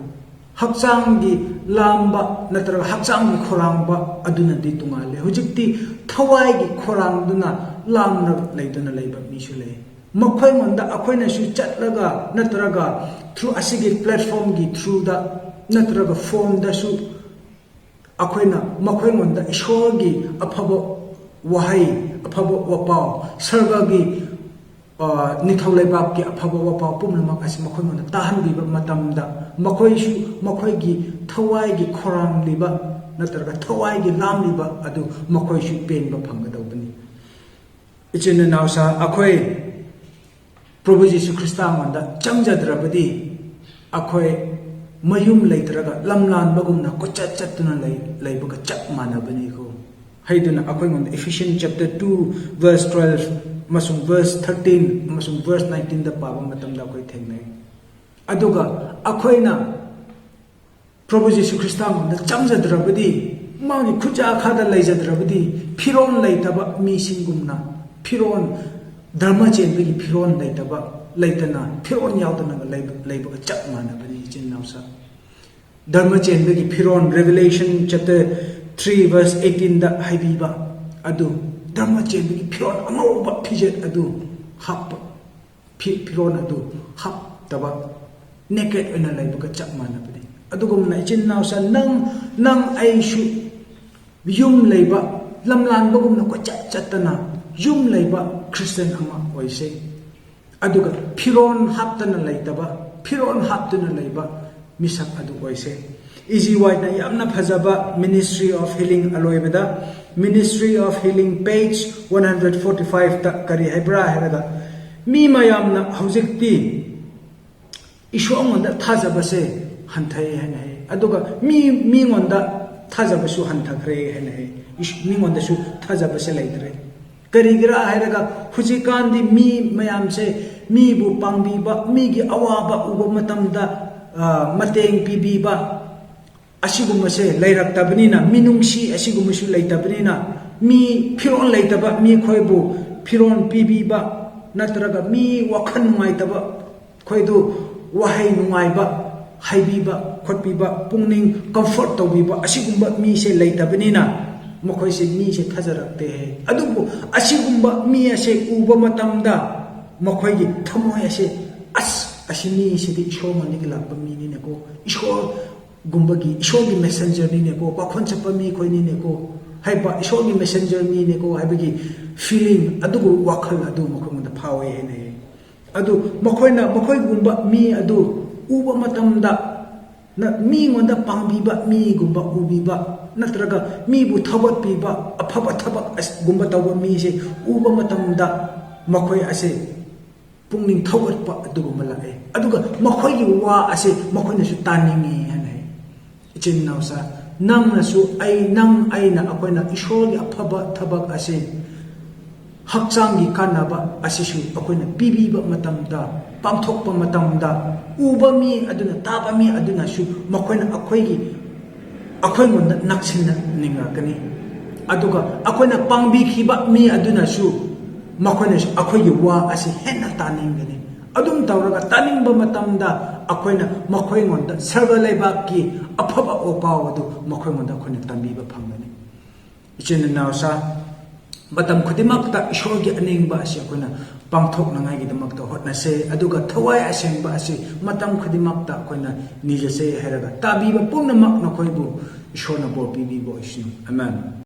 ꯍꯛꯆꯥꯡꯒꯤ ꯂꯥꯝꯕ ꯅꯠꯇ꯭ꯔꯒ ꯍꯛꯆꯥꯡꯒꯤ ꯈꯧꯔꯥꯡꯕ ꯑꯗꯨꯅꯗꯤ ꯇꯣꯉꯥꯜꯂꯦ꯫ ꯍꯧꯖꯤꯛꯇꯤ ꯊꯋꯥꯏꯒꯤ ꯈꯧꯔꯥꯡꯗꯨꯅ ꯂꯥꯝꯅ ꯂꯩꯗꯨꯅ ꯂꯩꯕ ꯃꯤꯁꯨ ꯂꯩ꯫ ꯃꯈꯣꯏꯉꯣꯟꯗ ꯑꯩꯈꯣꯏꯅꯁꯨ ꯆꯠꯂꯒ ꯅꯠꯇ꯭ꯔꯒ through ꯑꯁꯤꯒꯤ platformꯒꯤ throughꯗ ꯅꯠꯇ꯭ꯔꯒ phoneꯗꯁꯨ ꯑꯩꯈꯣꯏꯅ ꯃꯈꯣꯏꯉꯣꯟꯗ ꯏꯁꯣꯔꯒꯤ ꯑꯐꯕ ꯋꯥꯍꯩ, ꯑꯐꯕ ꯋꯥꯄꯥꯎ, ꯁꯔꯒꯒꯤ, ꯑ, ꯅꯤꯡꯊꯧ ꯂꯩꯕꯥꯛꯀꯤ ꯑꯐꯕ ꯋꯥꯄꯥꯎ ꯄꯨꯝꯅꯃꯛ ꯑꯁꯤ ꯃꯈꯣꯏꯉꯣꯟꯗ ꯇꯥꯍꯟꯕꯤꯕ ꯃꯇꯝꯗ, ꯃꯈꯣꯏꯁꯨ ꯃꯈꯣꯏꯒꯤ ꯊꯋꯥꯏꯒꯤ ꯈꯧꯔꯥꯡꯂꯤꯕ ꯅꯠꯇ꯭ꯔꯒ ꯊꯋꯥꯏꯒꯤ ꯂꯥꯝꯂꯤꯕ ꯑꯗꯨ ꯃꯈꯣꯏꯁꯨ ꯄꯦꯟꯕ ꯐꯪꯒꯗꯧꯕꯅꯤ꯫ ꯏꯆꯤꯟ ꯏꯅꯥꯎꯁꯥ, ꯑꯩꯈꯣꯏ ꯄ꯭ꯔꯚꯨ ꯖꯤꯁꯨ ꯈ꯭ꯔꯤꯁꯇ ꯃꯉꯣꯟꯗ ꯆꯪꯖꯗ꯭ꯔꯕꯗꯤ ꯑꯩꯈꯣꯏ ꯃꯌꯨꯝ ꯂꯩꯇ꯭ꯔꯒ ꯂꯝ ꯂꯥꯟꯕꯒꯨꯝꯅ ꯀꯣꯏꯆꯠ ꯆꯠꯇꯨꯅ ꯂꯩ-, ꯂꯩꯕꯒ ꯆꯞ ꯃꯥꯟꯅꯕꯅꯤꯀꯣ꯫ ꯍꯥꯏꯗꯨꯅ ꯑꯩꯈꯣꯏꯉꯣꯟꯗ Ephesians chapter two verse twelve ꯑꯃꯁꯨꯡ verse thirteen ꯑꯃꯁꯨꯡ verse nineteenꯗ ꯄꯥꯕ ꯃꯇꯝꯗ ꯑꯩꯈꯣꯏ ꯊꯦꯡꯅꯩ꯫ ꯑꯗꯨꯒ ꯑꯩꯈꯣꯏꯅ ꯄ꯭ꯔꯚꯨ ꯖꯤꯁꯨ ꯈ꯭ꯔꯤꯁꯇ ꯃꯉꯣꯟꯗ ꯆꯪꯖꯗ꯭ꯔꯕꯗꯤ, ꯃꯥꯒꯤ ꯈꯨꯠꯌꯥꯈꯥꯗ ꯂꯩꯖꯗ꯭ꯔꯕꯗꯤ, ꯐꯤꯔꯣꯜ ꯂꯩꯇꯕ ꯃꯤꯁꯤꯡꯒꯨꯝꯅ, ꯐꯤꯔꯣꯜ, ꯙꯔꯃ ꯆꯦꯟꯕꯒꯤ ꯐꯤꯔꯣꯜ ꯂꯩꯇꯕ, ꯂꯩꯇꯅ ꯐꯤꯔꯣꯜ ꯌꯥꯎꯗꯅ ꯂꯩꯕ, ꯂꯩꯕꯒ ꯆꯞ ꯃꯥꯟꯅꯕꯅꯤ, ꯏꯆꯤꯟ ꯏꯅꯥꯎꯁꯥ꯫ ꯙꯔꯃ ꯆꯦꯟꯕꯒꯤ ꯐꯤꯔꯣꯜ, Revelation chapter three verse eighteenꯗ ꯍꯥꯏꯕꯤꯕ ꯑꯗꯨ, ꯙꯔꯃ ꯆꯦꯟꯕꯒꯤ ꯐꯤꯔꯣꯜ, ꯑꯉꯧꯕ ꯐꯤꯖꯦꯠ ꯑꯗꯨ ꯍꯥꯞꯄ, ꯐꯤ-, ꯐꯤꯔꯣꯜ ꯑꯗꯨ ꯍꯥꯞꯇꯕ, naked ꯑꯣꯏꯅ ꯂꯩꯕꯒ ꯆꯞ ꯃꯥꯟꯅꯕꯅꯤ꯫ ꯑꯗꯨꯒꯨꯝꯅ ꯏꯆꯤꯟ ꯏꯅꯥꯎꯁꯥ, ꯅꯪ, ꯅꯪ ꯑꯩꯁꯨ ꯌꯨꯝ ꯂꯩꯕ, ꯂꯝꯂꯥꯟꯕꯒꯨꯝꯅ ꯀꯣꯏꯆꯠ ꯆꯠꯇꯅ ꯌꯨꯝ ꯂꯩꯕ Christian ꯑꯃ ꯑꯣꯏꯁꯦ꯫ ꯑꯗꯨꯒ ꯐꯤꯔꯣꯜ ꯍꯥꯞꯇꯅ ꯂꯩꯇꯕ, ꯐꯤꯔꯣꯜ ꯍꯥꯞꯇꯨꯅ ꯂꯩꯕ ꯃꯤꯁꯛ ꯑꯗꯨ ꯑꯣꯏꯁꯦ꯫ ꯏ ꯖꯤ ꯋꯥꯏꯠꯅ ꯌꯥꯝꯅ ꯐꯖꯕ Ministry of Healing ꯑꯂꯣꯏꯕꯗ, Ministry of Healing page one forty fiveꯇ ꯀꯔꯤ ꯍꯥꯏꯕ꯭ꯔꯥ ꯍꯥꯏꯔꯒ, ꯃꯤ ꯃꯌꯥꯝꯅ ꯍꯧꯖꯤꯛꯇꯤ ꯏꯁꯣꯔꯉꯣꯟꯗ ꯊꯥꯖꯕꯁꯦ ꯍꯟꯊꯩ ꯍꯥꯏꯅ ꯍꯥꯏ, ꯑꯗꯨꯒ ꯃꯤ, ꯃꯤꯉꯣꯟꯗ ꯊꯥꯖꯕꯁꯨ ꯍꯟꯊꯈ꯭ꯔꯦ ꯍꯥꯏꯅ ꯍꯥꯏ, ꯏꯁ-, ꯃꯤꯉꯣꯟꯗꯁꯨ ꯊꯥꯖꯕꯁꯦ ꯂꯩꯇ꯭ꯔꯦ꯫ ꯀꯔꯤꯒꯤꯔꯥ ꯍꯥꯏꯔꯒ, ꯍꯧꯖꯤꯛꯀꯥꯟꯗꯤ ꯃꯤ ꯃꯌꯥꯝꯁꯦ ꯃꯤꯕꯨ ꯄꯥꯡꯕꯤꯕ, ꯃꯤꯒꯤ ꯑꯋꯥꯕ ꯎꯕ ꯃꯇꯝꯗ, ꯑ, ꯃꯇꯦꯡ ꯄꯤꯕꯤꯕ, ꯑꯁꯤꯒꯨꯝꯕꯁꯦ ꯂꯩꯔꯛꯇꯕꯅꯤꯅ, ꯃꯤꯅꯨꯡꯁꯤ ꯑꯁꯤꯒꯨꯝꯕꯁꯨ ꯂꯩꯇꯕꯅꯤꯅ, ꯃꯤ ꯐꯤꯔꯣꯜ ꯂꯩꯇꯕ ꯃꯤꯈꯣꯏꯕꯨ ꯐꯤꯔꯣꯜ ꯄꯤꯕꯤꯕ, ꯅꯠꯇ꯭ꯔꯒ ꯃꯤ ꯋꯥꯈꯜ ꯅꯨꯡꯉꯥꯏꯇꯕ ꯈꯣꯏꯗꯨ ꯋꯥꯍꯩ ꯅꯨꯡꯉꯥꯏꯕ ꯍꯥꯏꯕꯤꯕ ꯈꯣꯠꯄꯤꯕ, ꯄꯨꯛꯅꯤꯡ comfort ꯇꯧꯕꯤꯕ, ꯑꯁꯤꯒꯨꯝꯕ ꯃꯤꯁꯦ ꯂꯩꯇꯕꯅꯤꯅ ꯃꯈꯣꯏꯁꯦ ꯃꯤꯁꯦ ꯊꯥꯖꯔꯛꯇꯦ꯫ ꯑꯗꯨꯕꯨ ꯑꯁꯤꯒꯨꯝꯕ ꯃꯤ ꯑꯁꯦ ꯎꯕ ꯃꯇꯝꯗ ꯃꯈꯣꯏꯒꯤ ꯊꯃꯣꯏ ꯑꯁꯦ, "ꯑꯁ, ꯑꯁꯤ ꯃꯤꯁꯤꯗꯤ ꯏꯁꯣꯔ ꯃꯅꯤꯒꯤ ꯂꯥꯛꯄ ꯃꯤꯅꯤꯅꯦꯀꯣ, ꯏꯁꯣꯔꯒꯨꯝꯕꯒꯤ, ꯏꯁꯣꯔꯒꯤ messenger ꯅꯤꯅꯦꯀꯣ, ꯄꯥꯈꯣꯟ ꯆꯠꯄ ꯃꯤ ꯈꯣꯏꯅꯤꯅꯦꯀꯣ" ꯍꯥꯏꯕ, "ꯏꯁꯣꯔꯒꯤ messenger ꯃꯤꯅꯦꯀꯣ" ꯍꯥꯏꯕꯒꯤ feeling, ꯑꯗꯨꯒꯨꯝꯕ ꯋꯥꯈꯜ ꯑꯗꯨ ꯃꯈꯣꯏꯉꯣꯟꯗ ꯐꯥꯎꯋꯦ ꯍꯥꯏꯅ ꯍꯥꯏ꯫ ꯑꯗꯨ ꯃꯈꯣꯏꯅ ꯃꯈꯣꯏꯒꯨꯝꯕ ꯃꯤ ꯑꯗꯨ ꯎꯕ ꯃꯇꯝꯗ, ꯅ-, ꯃꯤꯉꯣꯟꯗ ꯄꯥꯡꯕꯤꯕ ꯃꯤꯒꯨꯝꯕ ꯎꯕꯤꯕ, ꯅꯠꯇ꯭ꯔꯒ ꯃꯤꯕꯨ ꯊꯧꯒꯠꯄꯤꯕ, ꯑꯐꯕ ꯊꯕꯛ ꯑꯁ-, ꯒꯨꯝꯕ ꯇꯧꯕ ꯃꯤꯁꯦ ꯎꯕ ꯃꯇꯝꯗ ꯃꯈꯣꯏ ꯑꯁꯦ ꯄꯨꯛꯅꯤꯡ ꯊꯧꯒꯠꯄ ꯑꯗꯨꯒꯨꯝꯕ ꯂꯥꯛꯑꯦ꯫ ꯑꯗꯨꯒ ꯃꯈꯣꯏꯒꯤ ꯋꯥ ꯑꯁꯦ ꯃꯈꯣꯏꯅꯁꯨ ꯇꯥꯅꯤꯡꯉꯦ ꯍꯥꯏꯅ ꯍꯥꯏ꯫ ꯏꯆꯤꯟ ꯏꯅꯥꯎꯁꯥ, ꯅꯪꯅꯁꯨ ꯑꯩ, ꯅꯪ ꯑꯩꯅ ꯑꯩꯈꯣꯏꯅ ꯏꯁꯣꯔꯒꯤ ꯑꯐꯕ ꯊꯕꯛ ꯑꯁꯦ, ꯍꯛꯆꯥꯡꯒꯤ ꯀꯥꯟꯅꯕ ꯑꯁꯤꯁꯨ ꯑꯩꯈꯣꯏꯅ ꯄꯤꯕꯤꯕ ꯃꯇꯝꯗ, ꯄꯥꯡꯊꯣꯛꯄ ꯃꯇꯝꯗ, ꯎꯕ ꯃꯤ ꯑꯗꯨꯅ, ꯇꯥꯕ ꯃꯤ ꯑꯗꯨꯅꯁꯨ ꯃꯈꯣꯏꯅ ꯑꯩꯈꯣꯏꯒꯤ, ꯑꯩꯈꯣꯏꯉꯣꯟꯗ ꯅꯛꯁꯤꯟꯅꯅꯤꯡꯂꯛꯀꯅꯤ꯫ ꯑꯗꯨꯒ ꯑꯩꯈꯣꯏꯅ ꯄꯥꯡꯕꯤꯈꯤꯕ ꯃꯤ ꯑꯗꯨꯅꯁꯨ, ꯃꯈꯣꯏꯅꯁꯨ ꯑꯩꯈꯣꯏꯒꯤ ꯋꯥ ꯑꯁꯤ ꯍꯦꯟꯅ ꯇꯥꯅꯤꯡꯒꯅꯤ꯫ ꯑꯗꯨꯝ ꯇꯧꯔꯒ ꯇꯥꯅꯤꯡꯕ ꯃꯇꯝꯗ ꯑꯩꯈꯣꯏꯅ ꯃꯈꯣꯏꯉꯣꯟꯗ ꯁꯔꯒ ꯂꯩꯕꯥꯛꯀꯤ ꯑꯐꯕ ꯄꯥꯎ ꯑꯗꯨ ꯃꯈꯣꯏꯉꯣꯟꯗ ꯑꯩꯈꯣꯏꯅ ꯇꯝꯕꯤꯕ ꯐꯪꯒꯅꯤ꯫ ꯏꯆꯤꯟ ꯏꯅꯥꯎꯁꯥ, ꯃꯇꯝ ꯈꯨꯗꯤꯡꯃꯛꯇ ꯏꯁꯣꯔꯒꯤ ꯑꯅꯤꯡꯕ ꯑꯁꯤ ꯑꯩꯈꯣꯏꯅ ꯄꯥꯡꯊꯣꯛꯅꯉꯥꯏꯒꯤꯗꯃꯛꯇ ꯍꯣꯠꯅꯁꯦ, ꯑꯗꯨꯒ ꯊꯋꯥꯏ ꯑꯁꯦꯡꯕ ꯑꯁꯤ ꯃꯇꯝ ꯈꯨꯗꯤꯡꯃꯛꯇ ꯑꯩꯈꯣꯏꯅ ꯅꯤꯖꯁꯦ ꯍꯥꯏꯔꯒ, ꯇꯥꯕꯤꯕ ꯄꯨꯝꯅꯃꯛ ꯅꯈꯣꯏꯕꯨ ꯏꯁꯣꯔꯅ ꯕꯣꯔ ꯄꯤꯕꯤꯕ ꯑꯣꯏꯁꯅꯨ꯫ ꯑꯃꯦꯟ꯫